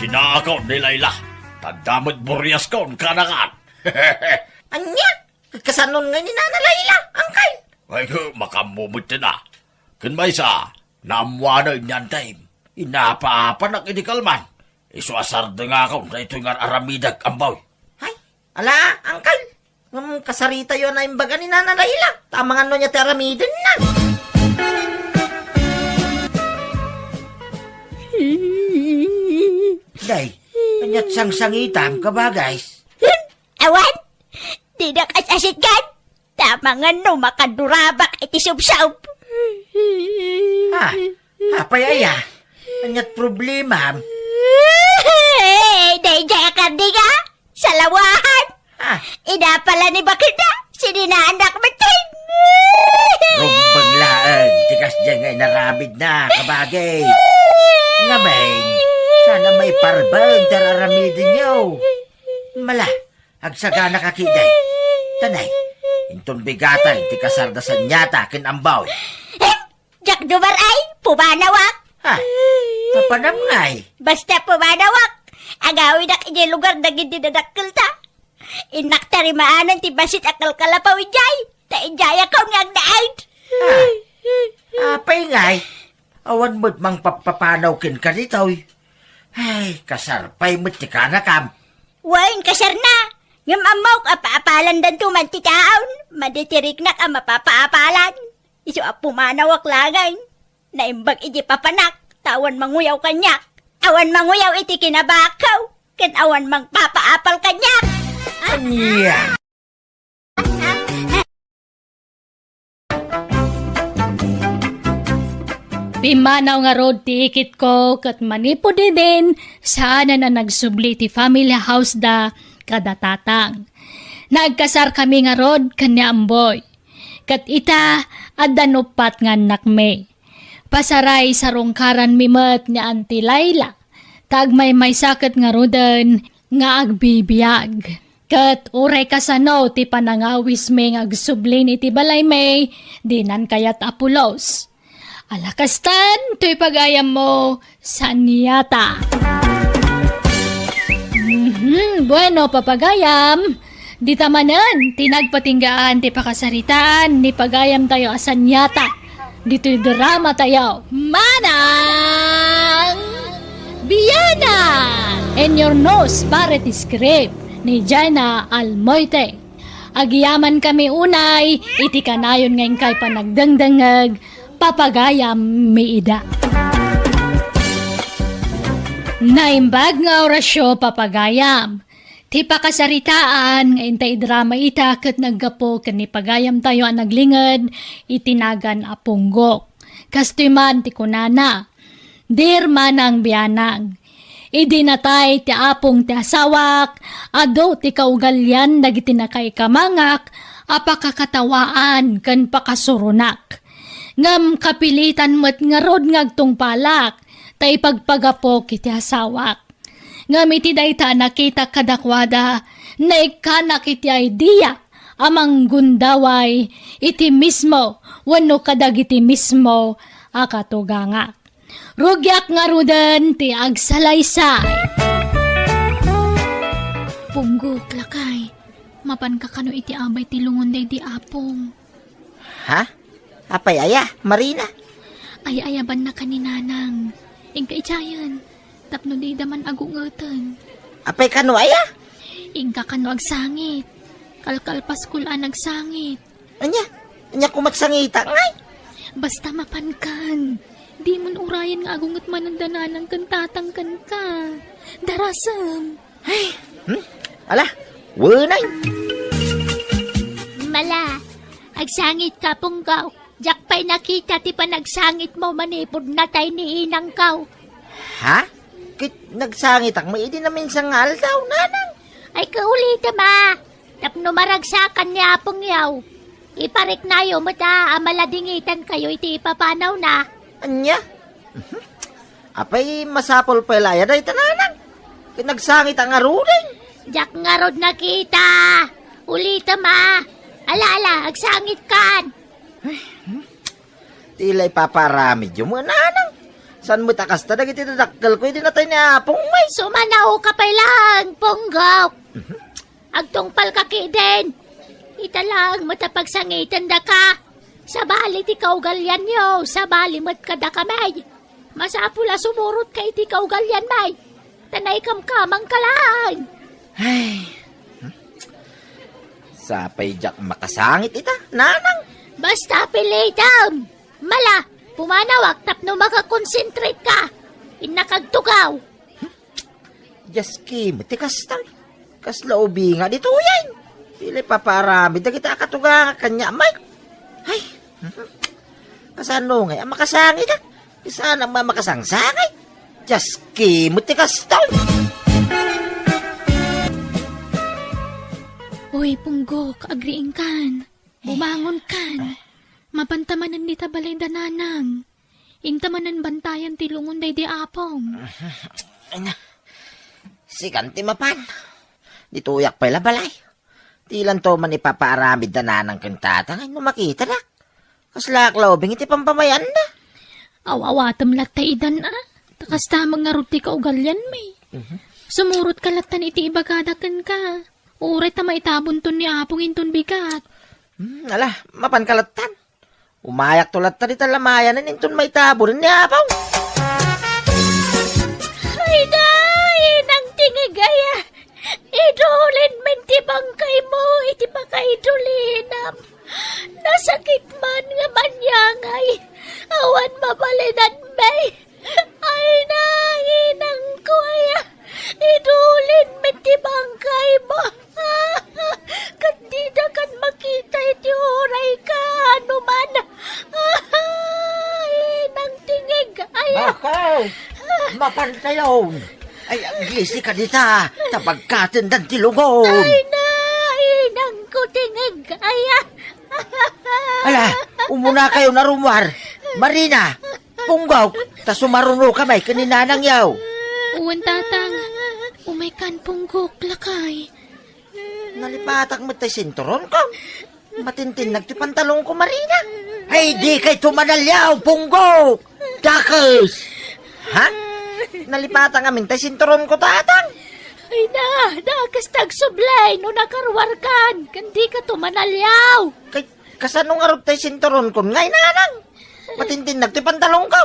Sinaakon ni Layla, ta adda met buriaskon kanakan. Ania? Kasanon nga ni Nana Layla, Angkel? Ay, makammumot na. Ken maysa, naammoanen ni Antem. Inapa-apanak idi kalman. Isu a sardengakon daytoy nga ar-aramidek, Amboy. Ay, ala, Angkel. Ngem kasaritayo a naimbaga ni Nana Layla. Ta amangan no ania ti aramidenna. Day, ania't sangsangitam, kabagis? Awan, dinak as-asitgan. Ta amangan no makadurabak iti subsob. Ha? Apay aya? Ania't problemam? Daydiay a Karding a salawahan. Ha? Inapala ni baketda, sininaannak metten. Rumbeng laeng ti kasdiay nga inaramidna, kabagis. Ngamin, saan a maiparbeng ti ar-aramidenyo. Mala, agsaganak a kidi. Tanay, inton bigaten ti kasarda saniata ken Amboy. Em, diak dumar-ay, pumanawak. Ha? Mapanam ngay? Basta pumanawak. Agawidak idiay lugar dagiti dadakkelta. Innak tarimaanen ti bassit a kalkalapaw idiay. Ta idiayakon nga agnaed. Ha? Apay ngay? Awan met mangpapapanaw kenka ditoy. Ay, kasar pay met ti kanakam. Wen, kasarna. Ngem ammok a paapalandanto man ti taon, madi ti riknak a mapapaapalan. Isu a pumanawak laeng. Naimbag iti papanak, ta awan manguyaw kaniak. Awan manguyaw iti kinabakko, ken awan mangpapaapal kaniak. Ania? Pimmanaw ngarud ti ikitko ket manipud idin, saanen a nagsubli ti family house da kada tatang. Nagkasarkami ngarud ken ni Amboy. Ket ita, addan uppat nga annakmi. Pasaray sarungkaranmi met ni Auntie Laila, ta agmaymaysa ket ngaruden nga agbibiag. Ket uray kasano ti panangawismi nga agsublin iti balaymi, dinan kayat a pulos. Ala kastan, toy pagayammo, Saniata. Mhm, bueno, papagayam. Dita manen, ti nagpatinggaan ti pakasaritaan ni pagayamtayo a Saniata. Ditoy dramatayo, Manang Biana! And your nose, pare ti script ni Jaina Almoite. Agyamankami unay iti kanayon nga inkay panagdengdengngeg, papagayam mi ida. Naimbag nga orasyo, papagayam. Ti pakasaritaan nga intay idrama ita ket naggapu ken ni pagayamtayo a naglinged iti nagan a Punggok. Kastoy man ti kunana, Dear Manang Bianang, idi natay ti apong ti asawak, adu ti kaugalian dagiti nakaikamangak a pakakatawaan ken pakasuronak. Ngem kapilitan met ngarud nga agtungpalak ta ipagpagapok iti asawak. Ngem iti dayta a nakitak kadakuada, naikkanak iti idea a manggundaway iti mismo wenno kadagiti mismo a katugangak. Rugiak ngaruden ti agsalaysay. Punggok, lakay, mapanka kano iti abay ti lungon daydi apong? Ha? Apay aya, Marina? Ay-ayabanna ka ni Nanang. Inka idiayen, tapno dida man agungeten. Apay kano aya? Inka kano agsangit. Kalkalpaskol a nagsangit. Ania? Ania koma ti sangita, ngay? Basta mapankan. Dimon urayen nga agunget manen da Nanang ken Tatang kenka. Darasem. Ay, hmm? Ala, wenay. Mala, agsangit ka, Punggok. Diak pay nakita ti panagsangitmo manipud natay ni inangko. Ha? Ket nagsangitak met idi naminsan nga aldaw, Nanang. Ay, kaulitem a. Tapno maragsakan ni Apongyo, ipariknayo met a maladingitankayo iti ipapanawna. Ania? Mhm. Apay, masapul pay la aya dayta, Nanang? Ket nagsangitak ngaruden. Diak ngarud nakita. Ulitem a. Ala, ala, agsangitkan. Ti la ipapaaramidyo met, Nanang. Saan met a kasta dagiti dadakkelko idi natay ni Apong met? Sumanaoka pay laeng, Punggok. Mhm. Agtungpalka ketdin. Ita laeng met a pagsangitendaka. Sabali ti kaugalianyo, sabali met kadakami. Masapul a sumurotka iti kaugalianmi. Ta naikamkamangka laeng. Ay. Sapay diak makasangit ita, Nanang. Basta pilitem. Mala, pumanawak tapno makakonsentrate ka. Innak agtugaw. Dios ki met ti kasta. Kasla ubing nga ditoyen. Ti la ipapaaramid dagiti a katugangak kaniak met. Ay, kasano ngay a makasangitak? Saan a makasangsangi? Dios ki met ti kasta. Uy, Punggok, agriingkan. Bumangonkan. Mapanta manen dita balay da Nanang. Inta manen bantayan ti lungon daydi Apong. Ay na. Sikan ti mapan. Ditoyak pay la balay. Dilanto man ipapaaramid da Nanang ken Tatang no makitadak. Kaslaak la ubing iti pampamayanna. Aw-awatem latta idan a. Ta kasta met ngarud ti kaugalianmi. Mhm. Sumurotka lattan iti ibagada kenka. Uray ta maitabonton ni Apong inton bigat. Hmm, ala, mapanka lattan. Umayakto latta dita lamayanen inton maitabonen ni Apong. Ay, day, nangtingig aya. Idulinmin ti bangkaymo iti pakaidulinam. Nasakit man ngem aniangay, awan mabalinanmi. Ay na, inangko aya, idulinmin ti bangkaymo. Ket didakan makita iti uray kaano man. Ay, nangtingig aya. Bakaw! Mapantayon! Ay, aglisi ka dita, ta bagkatendan ti lugom. Ay na, inangko tingig aya. Ala, umuna kayo na rumwar. Marina, Punggok, ta sumaruno ka may ken ni nanang yaw. Wen, tatang. Umay kan, Punggok, lakay. Nalipatak met tay sinturon ko. Matintinnag ti pantalon ko, Marina. Ay, di kay tumanalyaw, Punggok! Dakes! Ha? Nalipatan amin tay sinturon ko, tatang. Ay na, dakes ta agsubli no nakaruarkan, ken di ka tumanalyaw. Kay, kasano ngarud tay sinturon kon ngay nanang? Matintinnag ti pantalon ko.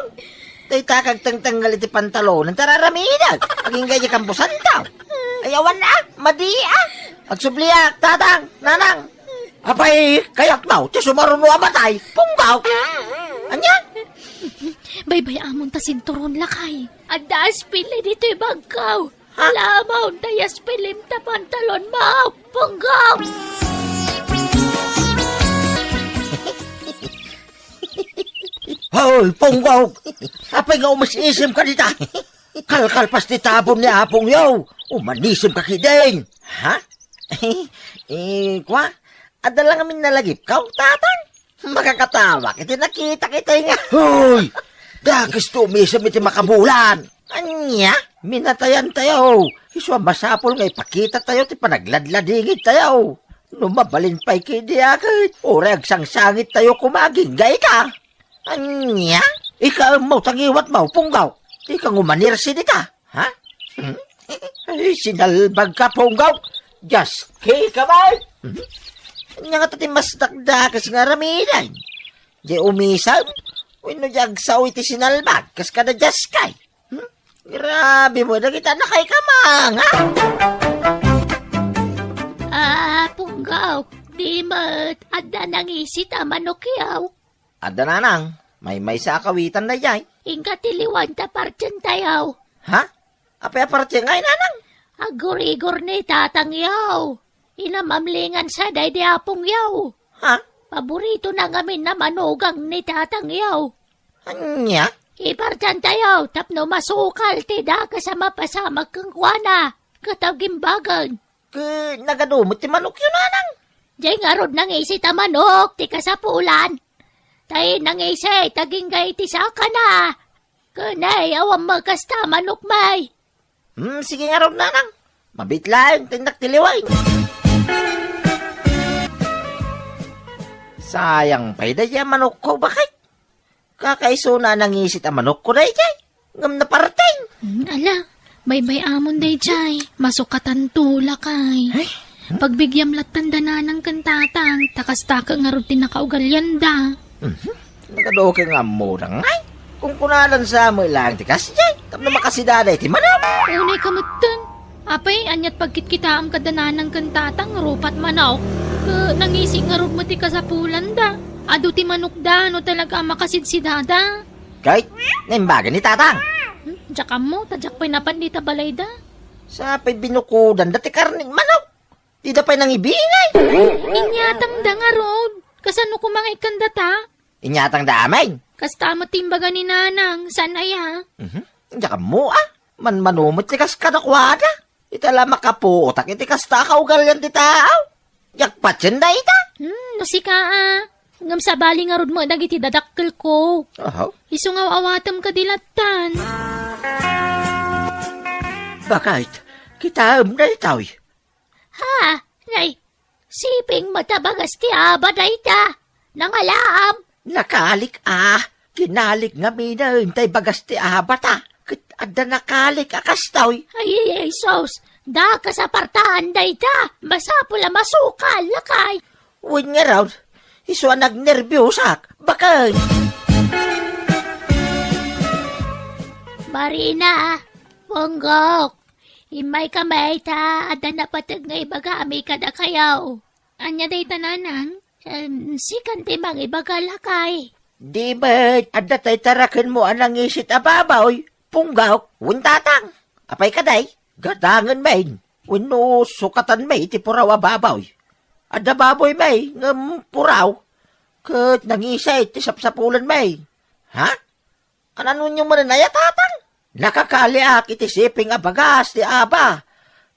Dayta kagtengtengngel iti pantalon, ta raramidak. Agingga iti kambusantaw. Ay, awan a, madi a. Agsubliak, tatang, nanang. Apay, kayak daw, ti sumaruno a matay, Punggaw. Ania? Baybay-amon ta sinturon, lakay. Adda aspili ditoy bagkaw. Ha? Lamaw, dayas pilim ta pantalon mo, Punggaw! Hoy, Punggaw! Apay nga umis-isim ka dita? Kalkalpas ti tabon ni Apong Yaw. Umanisim ka kidin. Ha? Eh, kwa? Adda lang amin nalagip ka, tatang? Makakatawak iti nakita kita nga. Hoy! Dakes ti umisim iti makabulan. Ania? Minatayan tayo. Isu a masapul nga ipakita tayo ti panagladladingit tayo. No mabalin pay kidi aket, uray agsangsangit tayo kumagingga ita. Ania? Ikaemmo ta ngiwat mo, Punggaw. Ika ngumanirsi dita. Ha? Hmm? Ay, sinalbag ka, Punggaw. Just kick ka, bay. Hmm? Ania nga ta ti mas dakdakes nga aramiden? Di umisam? Wenno di agsao iti sinalbag, kas kada just kay? Hmm? Grabe mo, dagita nakay kamang, ha? Ah, Punggaw, di met, adda nangisit a manok yaw. Adda nanang, maymaysa a kawitan daydiay. Inka ti liwan ta partien tayaw. Ha? Apay a partien ngay, nanang? Agurigor ni tatang yaw. Inamamlingan sa daydi Apong yaw. Ha? Paborito na ngamin na manugang ni tatang yaw. Ania? Ipartian tayaw tapno masukal ti dakes a mapasamak kenkuana. Ket agimbagan. Ket nagadu met ti manokyo, nanang? Diay ngarud nangisit a manok ti kasapulan. Tay nangisit agingga iti sakana. Ken ay, awan met kasta manok may. Hmm, sige ngarud, nanang. Mabit laeng ti innak ti liwen. Sayang pay daydiay a manokko, bakit? Kakaisuna a nangisit a manokko daydiay, ngem naparteng. Hmm, ala, baybay-amon daydiay, masukatanto, lakay. Ay. Pagbigyam latta da nanang ken tatang, ta kasta ket ngarud ti nakaugalianda. Mhm. Nagaduke nga ammoda ngay. Kunkunadan sa met laeng ti kasdiay, tapno makasidada iti manok. Unay ka metten. Apay, aniat pagkitkitaem kada nanang ken tatang rupat manok? Ket nangisit ngarud met ti kasapulanda. Adu ti manokda no talaga a makasidsidada. Kay, naimbagan ni tatang. Hmm, diak ammo, ta diak pay napan dita balayda. Sa pay binukudanda ti karnen manok. Dida pay nangibingay. Inyatangda ngarud. Kasano koma nga ikkandata? Inyatangda amin. Kasta met ti imbaga ni nanang, saan aya? Mhm. Diak ammo, a. Manmano met ti kas kadakuada. Ita la makapuotak iti kasta a kaugalian ti tao. Diak patien dayta. Hmm, no sika, a. Ngem sabali ngarud met dagiti dadakkelko. Aha. Isu nga aw-awatem kadi lattan. Bakit? Kitaem daytoy. Ha? Nay, siping met a bagas ti aba dayta. Nangalaam. Nakalik a. Kinalik ngaminen tay bagas ti abata. Ket adda nakalik a kastoy. Ay, ay, ay, sus. Dakes a partaan dayta. Masapul a masukal, lakay. Wen ngarud, isu a nagnerbiosak. Bakit? Marina, Punggok, Immayka met ta adda napateg nga ibagami kadakayo. Ania dayta, nanang? Em, sikan ti mangibaga, lakay. Di met, adda tay tarakenmo a nangisit a baboy, Punggok, wen tatang. Apay kadi? Gadangen met. Wenno sukatan met iti puraw a baboy. Adda baboy met ngem puraw. Ket nangisit ti sapsapulen met. Ha? Ananonyo manen aya, tatang? Nakakaliak iti siping a bagas ti aba.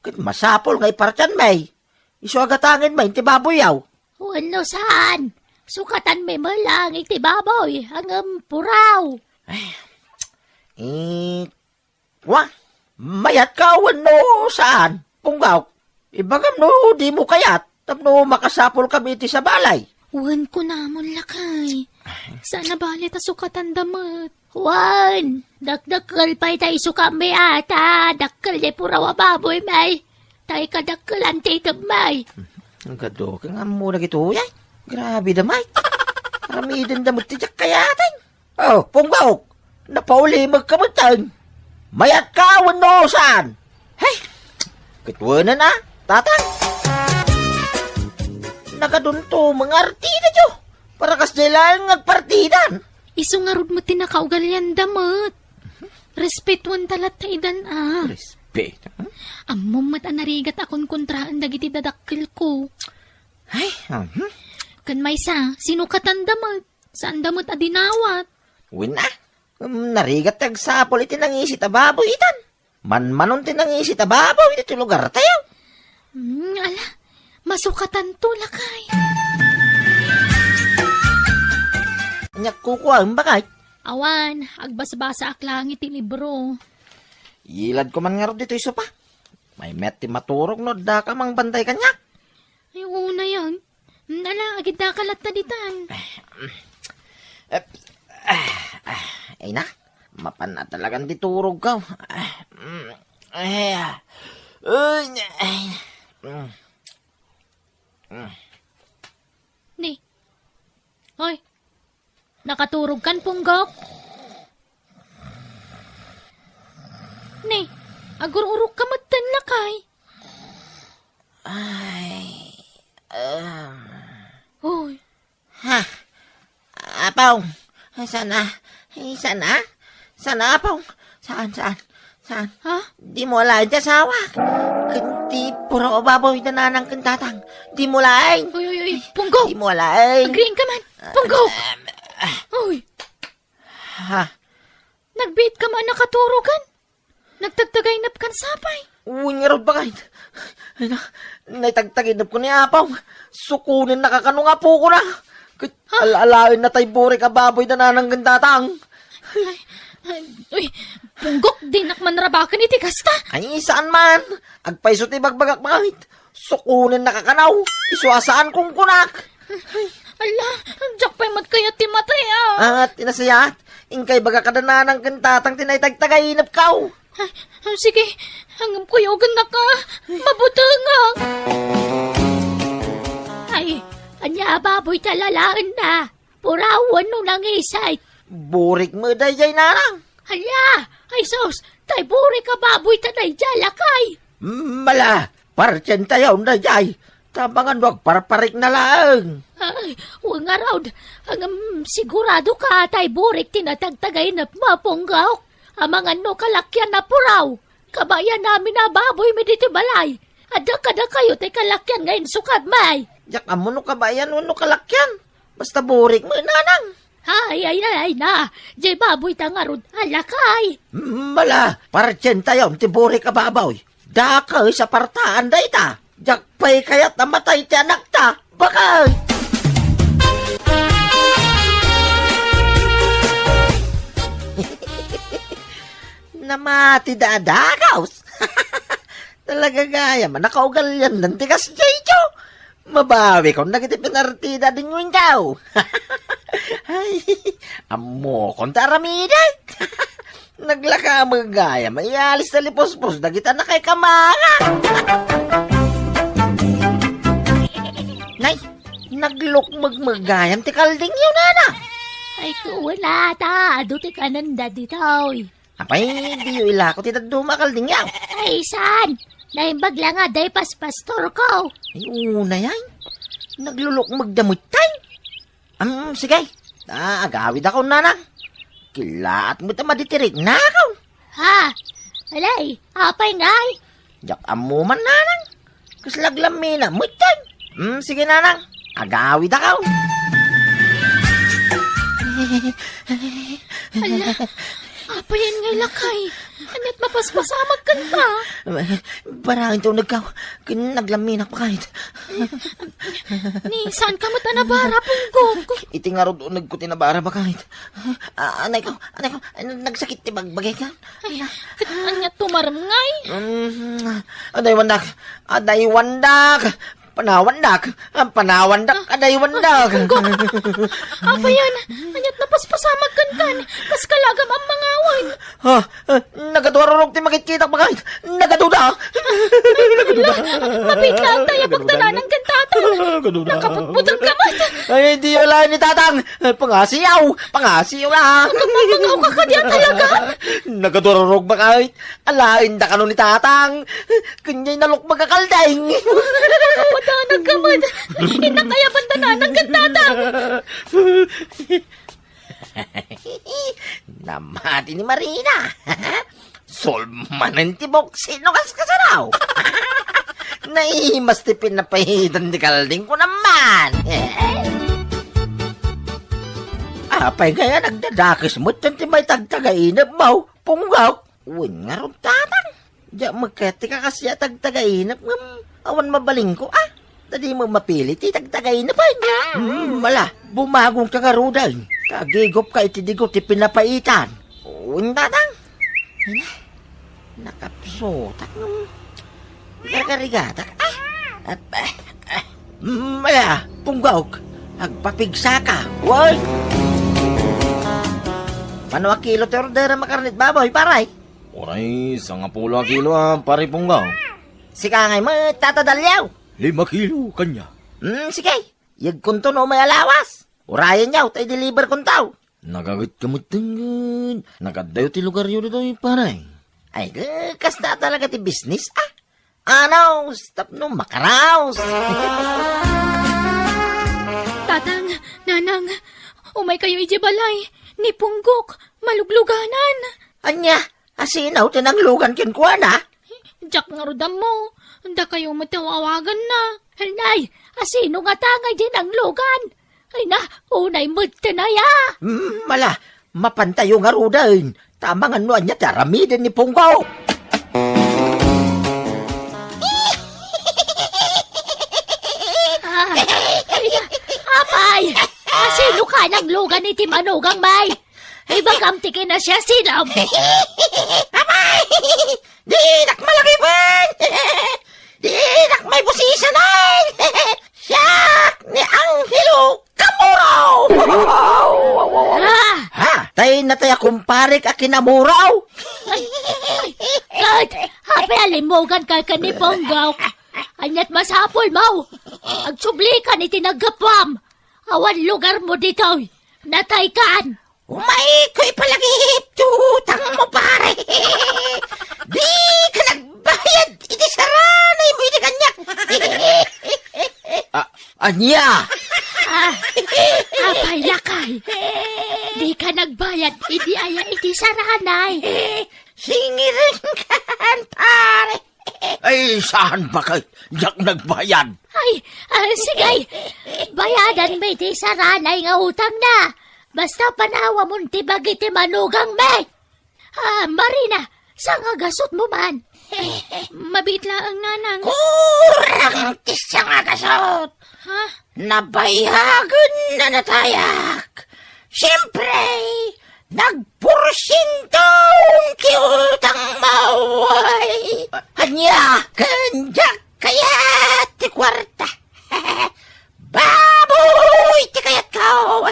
Ket masapul nga ipartian met. Isu a gadangen met ti baboyyo. Wenno saan? Sukatan met lang iti baboy, ngem puraw. Eh, Wa, mayatka wenno saan? Punggok, ibagam no dimo kayat tapno makasapulkami iti sabali. Wen, kunamon, lakay. Saan a bale ta sukatanda met. Wen, dakdakkel pay ta isukatmi a ta dakkel ti puraw a baboymi. Ta ikadakkelan ti itedmi. Ang gado, kang ammo dagitoy, ay. Grabe da, Mike. Aramidenda met ti diak kayaten. Oh, Punggok! Napaulimekka metten! Mayatka wenno saan? Hey! Ket wenen a, tatang! Nagadunto met nga artidayo! Para kasdiay laeng nga agpartidan! Isu ngarud met ti nakaugalianda met. Respetuenta latta idan a. Respet? Ammom met a narigat a konkontraen dagiti dadakkelko. Ay, mhm. Ken maysa, sinukatanda met. Saanda met a dinawat. Wen a, em, narigat ti agsapul iti nangisit a baboy itan. Manmanon ti nangisit a baboy iti lugartayo. Hmm, ala, masukatanto, lakay. Ania kukuam, bakay? Awan, agbasbasaak laeng iti libro. Iladko man ngarud ditoy sopa. Maymet ti maturog no addaka mangbantay kaniak. Ay, unay, ah. Ala, agiddaka latta ditan. Eh, eh, eh, ay na, mapan na talagan ti turogko. Eh, mm, eh, ah. Ay, ay, mm, mm. Ni. Hoy. Nakaturogkan, Punggok? Ni, agur-urokka metten, lakay. Ay, um. Hoy. Ha? Apong, saan a? Saan a? Saan a, Apong? Saan, saan? Saan? Ha? Dimo alaen ti asawak. Ken ti puraw a baboy da nanang ken tatang. Dimo alaen. Uy, uy, uy, Punggok! Dimo alaen. Agriingka man. Punggok! Ah, ah. Uy. Ha? Nagbiitka man a nakaturogan? Nagtagtagaynepkan sapay? Wen ngarud, bakay. Ay na, naitagtagaynepko ni Apong. Sukonennaka kano nga apokona. Ket ha? Ala-alaenna tay burik a baboy da nanang ken tatang. Ay, ay, uy, Punggok, dinak man rabaken iti kasta. Ay, saan man. Agpayso ti ibagbagak, bakay. Sukonennaka kano. Isu a saan kunkunak. Ay, ala, diak pay met kayat ti matay, ah. At, inasayat, inkay baga kada nanang ken tatang ti naitagtagaynepko. Ah, ah, sige, ngem kuyogennaka. Mabutengak. Ay, ania a baboy ta alaenna? Puraw wenno nangisit? Burik met daydiay, nanang. Ala, ay sus, tay burik a baboy ta daydiay, lakay. Mala, partientayon daydiay. Ta amangan no agparparikna laeng. Ay, wen ngarud, ngem siguradoka tay burik ti natagtagaynepmo, Punggok? Amangan no kalakian a puraw. Kabayanami a baboymi ditoy balay. Adda kadakayo ti kalakian nga insukatmi. Diak ammo no kabayan wenno kalakian. Basta burik met, nanang. Ay, ay, ay, ay na. Diay baboy ta ngarud a lakay. Mala, partientayon ti burik a baboy. Dakes a partaan dayta. Diak pay kayat a matay ti anakta. Bakay! Namati da a dakes. Talaga gayam a nakaugaliandan ti kasdiay, Joe. Mabawikon dagiti penalti da dinwen, Joe. Ay, ammokon ta aramidek. Naglaka met gayam a iyalis ta lipuspos dagiti a nakaikamara. Nay, naglukmeg met gayam ti kaldingyo, nana. Ay, kuwala ta, adu ti kanenda ditoy. Apay, diyo ilako ti dadduma a kaldingyo? Ay, saan? Naimbag la nga, day paspastorko. Ay, unay ay. Naglulukmeg da metten. Am, sige. Ah, agawidakon, nanang. Kilaat met a maditiriknakon. Ha? Alay, apay ngay? Diak ammo man, nanang. Kasla aglammina metten. Hmm, sige, nanang. Agawidakon. Ala, apayen ngay, lakay? Ania't mapaspasamak kenka? Barang ti unegko. Ken aglamminak, bakay. Ni, saan ka met a nabara, Punggok? Iti ngarud unegko ti nabara, bakay. Ah, anay ko, anay ko, nagsakit ti bagbagayko. Ay, ket ania tumarem ngay? Mm, adaywandak, adaywandak, panawandak, ah, panawandak, adaywandak. Punggok, apayen, ania't napaspasamak kenka? Kas kalagam a mangawan. Ha? Ah, nagaduarurog ti makitkitak, bakay. Nagaduda. Ay, ala, mapitlaang tayo pagdananan ken tatang. Nagaduda. Nakaputputang ka man. Ay, diyo alaen ni tatang. Pangasiaw. Pangasiaw na. Nagpapangaw ka kadi a talaga? Nagaduarurog, bakay. Alaenda kano ni tatang. Ken diay nalukmeg a kalding. Nakapadanag ka man. Innak aya pagdananan ken tatang. Namati ni Marina. Solmanen ti buksi no kaskasaraw. Naimas ti pinapaitan ti kalding ko naman. Apay kaya nagdadakes met ti may tagtagainep mo, Punggok? Wen ngarud, tatang. Diak met kayat ti kakasiak a tagtagainep ngem awan mabalinko, a. Ta di met mapili ti tagtagainep, ay. Hmm, ala, bumagongka ngaruden. Kagigupka iti digo ti pinapaitan. Wen, tatang. Ay na, nakapsutak ngem gargarigatak, a. Ah, ah, ah. Hmm, ala, Punggok. Agpapigsaka. Wen. Mano a kilo ti orderem a karnit baboy, pare? Uray, sangapulo a kilo a, pare Punggok. Sika ngay met, Tata Dalyaw. Lima kilo kanya. Hmm, sige. Yegkonto no may alawas. Urayenyo, ta i-deliver konto. Nagaget ka met, tengged. Nagadayo ti lugaryo ditoy, pare. Ay, ge, kasta talaga ti business, a. Anaw, tapno makaraos. Tatang, nanang, umay kayo idiay balay. Ni Punggok, malugluganan. Ania? Asino ti nanglugan kenkuana? Diak ngarud ammo. Dakayo met ti aw-awaganna. Nay, asino ngata ngay diay nanglugan? Ay na, unay met ti naya. Hmm, ala, mapantayo ngaruden. Ta amangan no ania ti aramiden ni Punggok. Ah, ay na, apay! Asino ka nanglugan iti manugang, may? Ibagam ti kinasiasilam. Apay! Dinak malagipon! Dinak may busisanan! Siak ni Angelo Kamuraw! Ah! Ha? Tay natay a kumparek a kinamuraw? Ay, ay, ay, apay a limmugan ka ken ni Punggok? Ania't masapul mo? Agsubli ka iti naggapuam. Awan lugar mo ditoy. Natay kan. Umay ko ipalagip ti utang mo, pare. Di ka nagbayad iti saranay mo iti kaniak. Ah, ania? Ah, apay, lakay. Di ka nagbayad idi aya iti saranay. Singirenkan, pare. Ay, saan, bakay? Diak nagbayad. Ay, ah, sige. Bayadan mi ti saranay nga utangna. Basta panawamon ti bagi ti manugang mi. Ah, Marina, saan nga gasut mo man? Mabiit laeng, nanang. Kurang ti sanga gasut. Ha? Nabayagen na natayak. Siempre, nagporsientom ti utang mo. Ay, ania? Ken diak kayat ti kuarta. Baboy ti kayatko.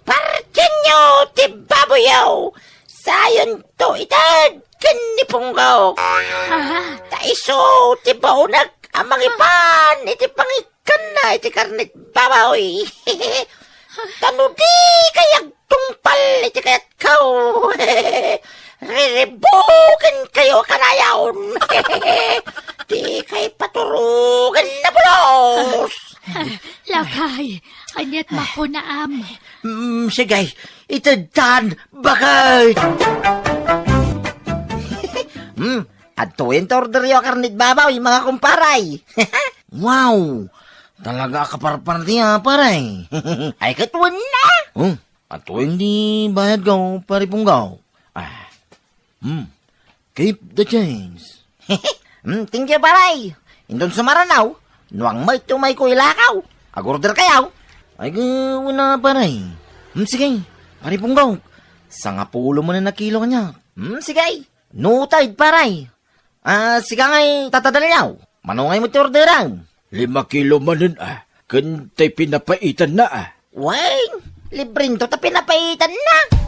Partienyo ti baboyyo. Sayon to ited ken ni Punggok. Ah. Ta isu ti baonek a mangipan iti pangikkanna iti karnit baboy. Ta no di kay agtungpal iti kayatko, Makunaam. Mm, sige, itedtan, bakit? Hmm, adtoyen ti orderyo a karnit baboy, mga kumparay. Wow! Talaga a kaparparti, ah, pare. Ay, ket wenno. Hmm, adtoyen ti bayadko, pare Punggaw. Ah, Hmm. Keep the change. Hmm, thank you, pare. Inton sumaranaw, nuang met ti umayko ilakaw. Ag-order kayo. Ay, gu-, una, pare. Hmm, sige. Pare Punggaw, sangapulo manen a kilo kaniak. Hmm, sige. Noted, pare. Ah, sika ngay tatadalyaw. Mano ngay met ti orderam? Lima kilo manen, ah. Ken tay pinapaitanna, ah. Wen, librento ta pinapaitanna.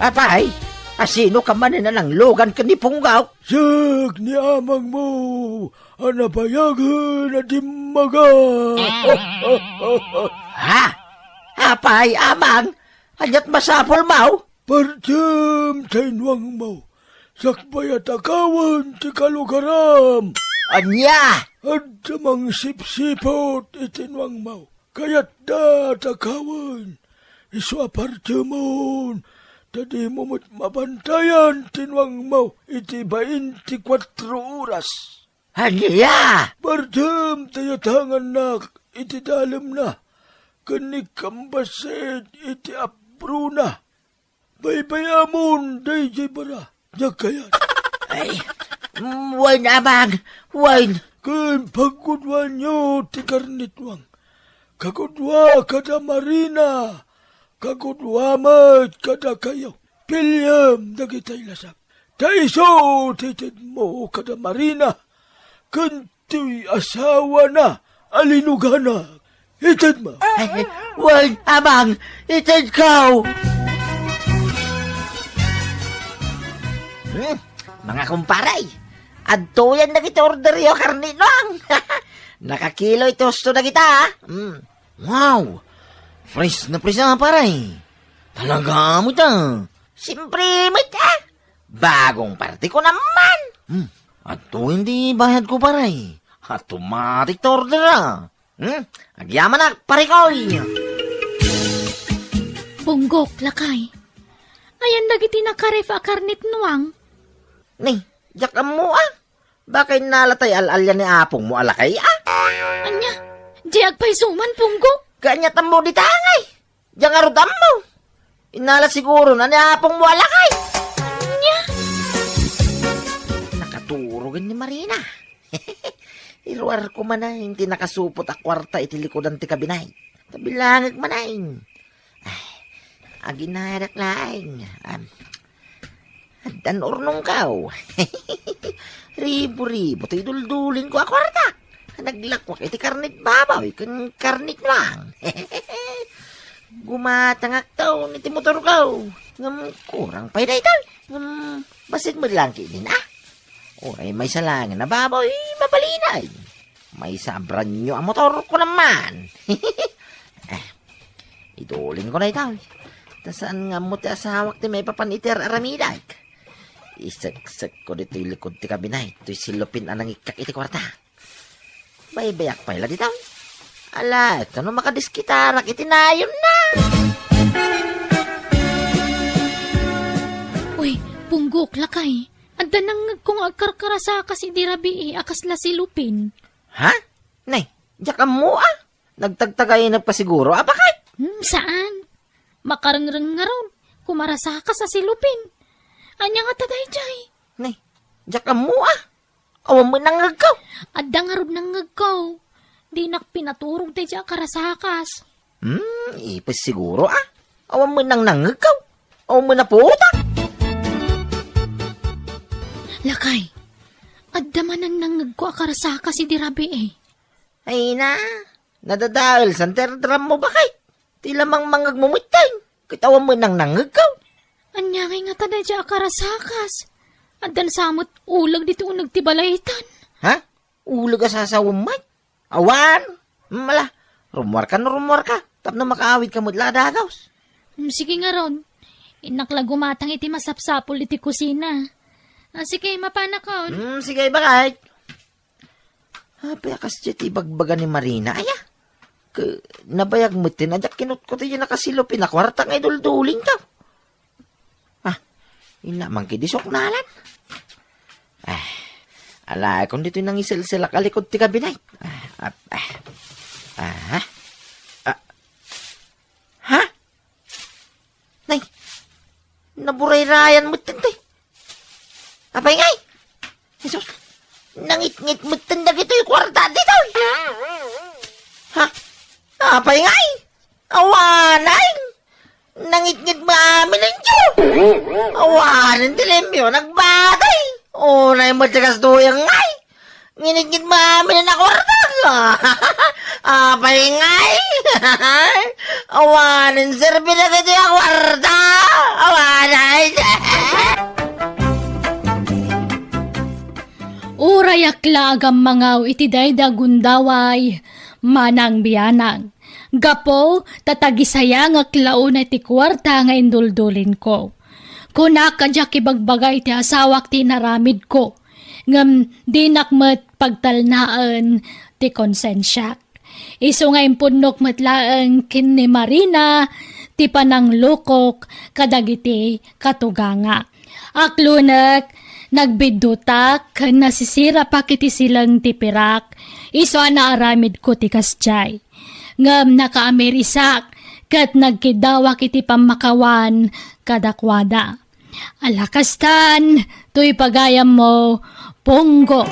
Apay, asino ka manen a nanglugan ken ni Punggaw? Siak ni amangmo a nabayagen a dimmaga. Ha? Apay, amang, ania't masapulmo? Partem tay nuangmo, sakbay a takawen ti kalugaram. Ania? Adda mangsipsiput iti nuangmo. Kayatda a takawen. Isu a partemon, ta dimo met mabantayan ti nuangmo iti bainti kuatro oras. Ania? Partem ta iyatangannak iti dalemna, ken ikkambasit iti abrona. Baybay-amon daydiay bara, diak kayat. Ay, mm, wen, amang, wen. Ken pagguduanyo ti karnitnuang. Kagudua kada Marina, kagudua met kadakayo. Piliem dagitay lasag. Ta isu ti itedmo kada Marina, ken ti asawana a linugana. Itedmo. Ay, wen, amang, itedko. Hmm, mga kumparay, adtoyen dagiti orderyo a karnitnuang. Nakakilo iti husto dagita, ah. Hmm. Wow! Fresh na fresh, ah, pare. Talaga met, ah. Siyempre met, ah. Bagong parte ko naman. Hmm. Adtoyen ti bayadko, pare. Automatic ti order, ah. Hmm? Agyamanak, parekoy. Punggok, lakay. Ayan dagiti nakaref a karnitnuang. Ni, diak ammo, ah. Baka innala tay al-alia ni apongmo a lakay, ah. Ania? Di agpayso man, Punggok. Kaanya tammo dita, ngay. Diak ngarud ammo. Innala siguro na ni apongmo a lakay. Ania? Nakaturog ni Marina. Iruarko manen ti nakasupot a kuarta iti likudan ti kabinet. Tabilangek manen. Ay, aginarak laeng. Am, addan urnongko. Ribo-ribo ti iduldulinko a kuarta. Naglakwak iti karnit baboy ken karnit nuang. Gumatangakto iti motorko. Ngem kurang pay daytoy. Ngem bassit met laeng ketdin, ah. Uray maysa laengen a baboy, mabalinay. Maysa a brand new a motor, kunam man. Eh, idulinko daytoy. Ta saan nga ammo ti asawak ti maipapan iti ar-aramidek. Iseksekko ditoy likud ti kabinet, toy silupin a nangikkak iti kuarta. Baybayak pay la ditoy. Ala, ket no makadiskitarak iti nayonna. Uy, Punggok, lakay. Adda nangngegko nga agkarkarasakas idi rabii a kasla silupin. Ha? Nay, diak ammo, ah. Nagtagtagainep ka siguro, a, bakit? Hmm, saan? Makarengreng ngarud, kumarasakas a silupin. Ania ngata daydiay? Nay, diak ammo, ah. Awan met nangngegko. Adda ngarud nangngegko. Dinak pinaturog daydiay a karasakas. Hmm, ipis siguro, ah. Awan met nangngegko. Awan met naputak. Lakay, adda manen nangngegko a karasakas idi rabii, eh. Ay na, nadadael san ti ardrammo, bakit? Ti lamang mangngegmo metten, ket awan met nang nangngegko. Ania ngay ngata daydiay a karasakas? Addan sa met uleg ditoy uneg ti balaytan. Ha? Uleg a sasawem met? Awan! Mala, rummuarka no rummuarka, tapno makaawidka met la a dagus. Hmm, sige ngarud. Innak la gumatang iti masapsapul iti kusina. Ah, sige, mapanakon. Hmm, sige, bakit? Apay a kasdiay ti ibagbaga ni Marina, aya? Eh, nabayag met ti nadiak kinutkot iti nakasilupi a kuarta nga iduldulingko. Ah, inna man kidi suknalan. Ah, alaekon ditoy nangiselselak a likod ti kabinet. Ah, ah, ah. Ah, ah. Ha? Nay, naburayrayan met ti. Apay ngay? Jesus, nangitngit met dagitoy kuarta ditoy. Ha? Apay ngay? Awanen! Nangitngit met amin injo! Awanen ti limpio, nagbatay! Unay met ti kastoy ngay! Nginitngit met amin a kuarta! Apay ngay! Awanen serbi dagitoy a kuarta! Awanen! Uray ak la a gammangaw iti daydi a gundaway, manang bianang. Gapu ta tagisayangak la unay ti kuarta nga induldulinko. Kunak a diak ibagbaga iti asawak ti inaramidko, ngem dinak met pagtalnaen ti konsensiak. Isu nga impunnok met laeng ken ni Marina ti pananglukok kadagiti katuganga. Aklunek, nagbiddutak ken nasisirapak iti sileng ti pirak, isu a naaramidko ti kasdiay. Ngem nakaamirisak ket nagkiddawak iti pammakawan kadakuada. Ala kastan, toy pagayammo, Punggo.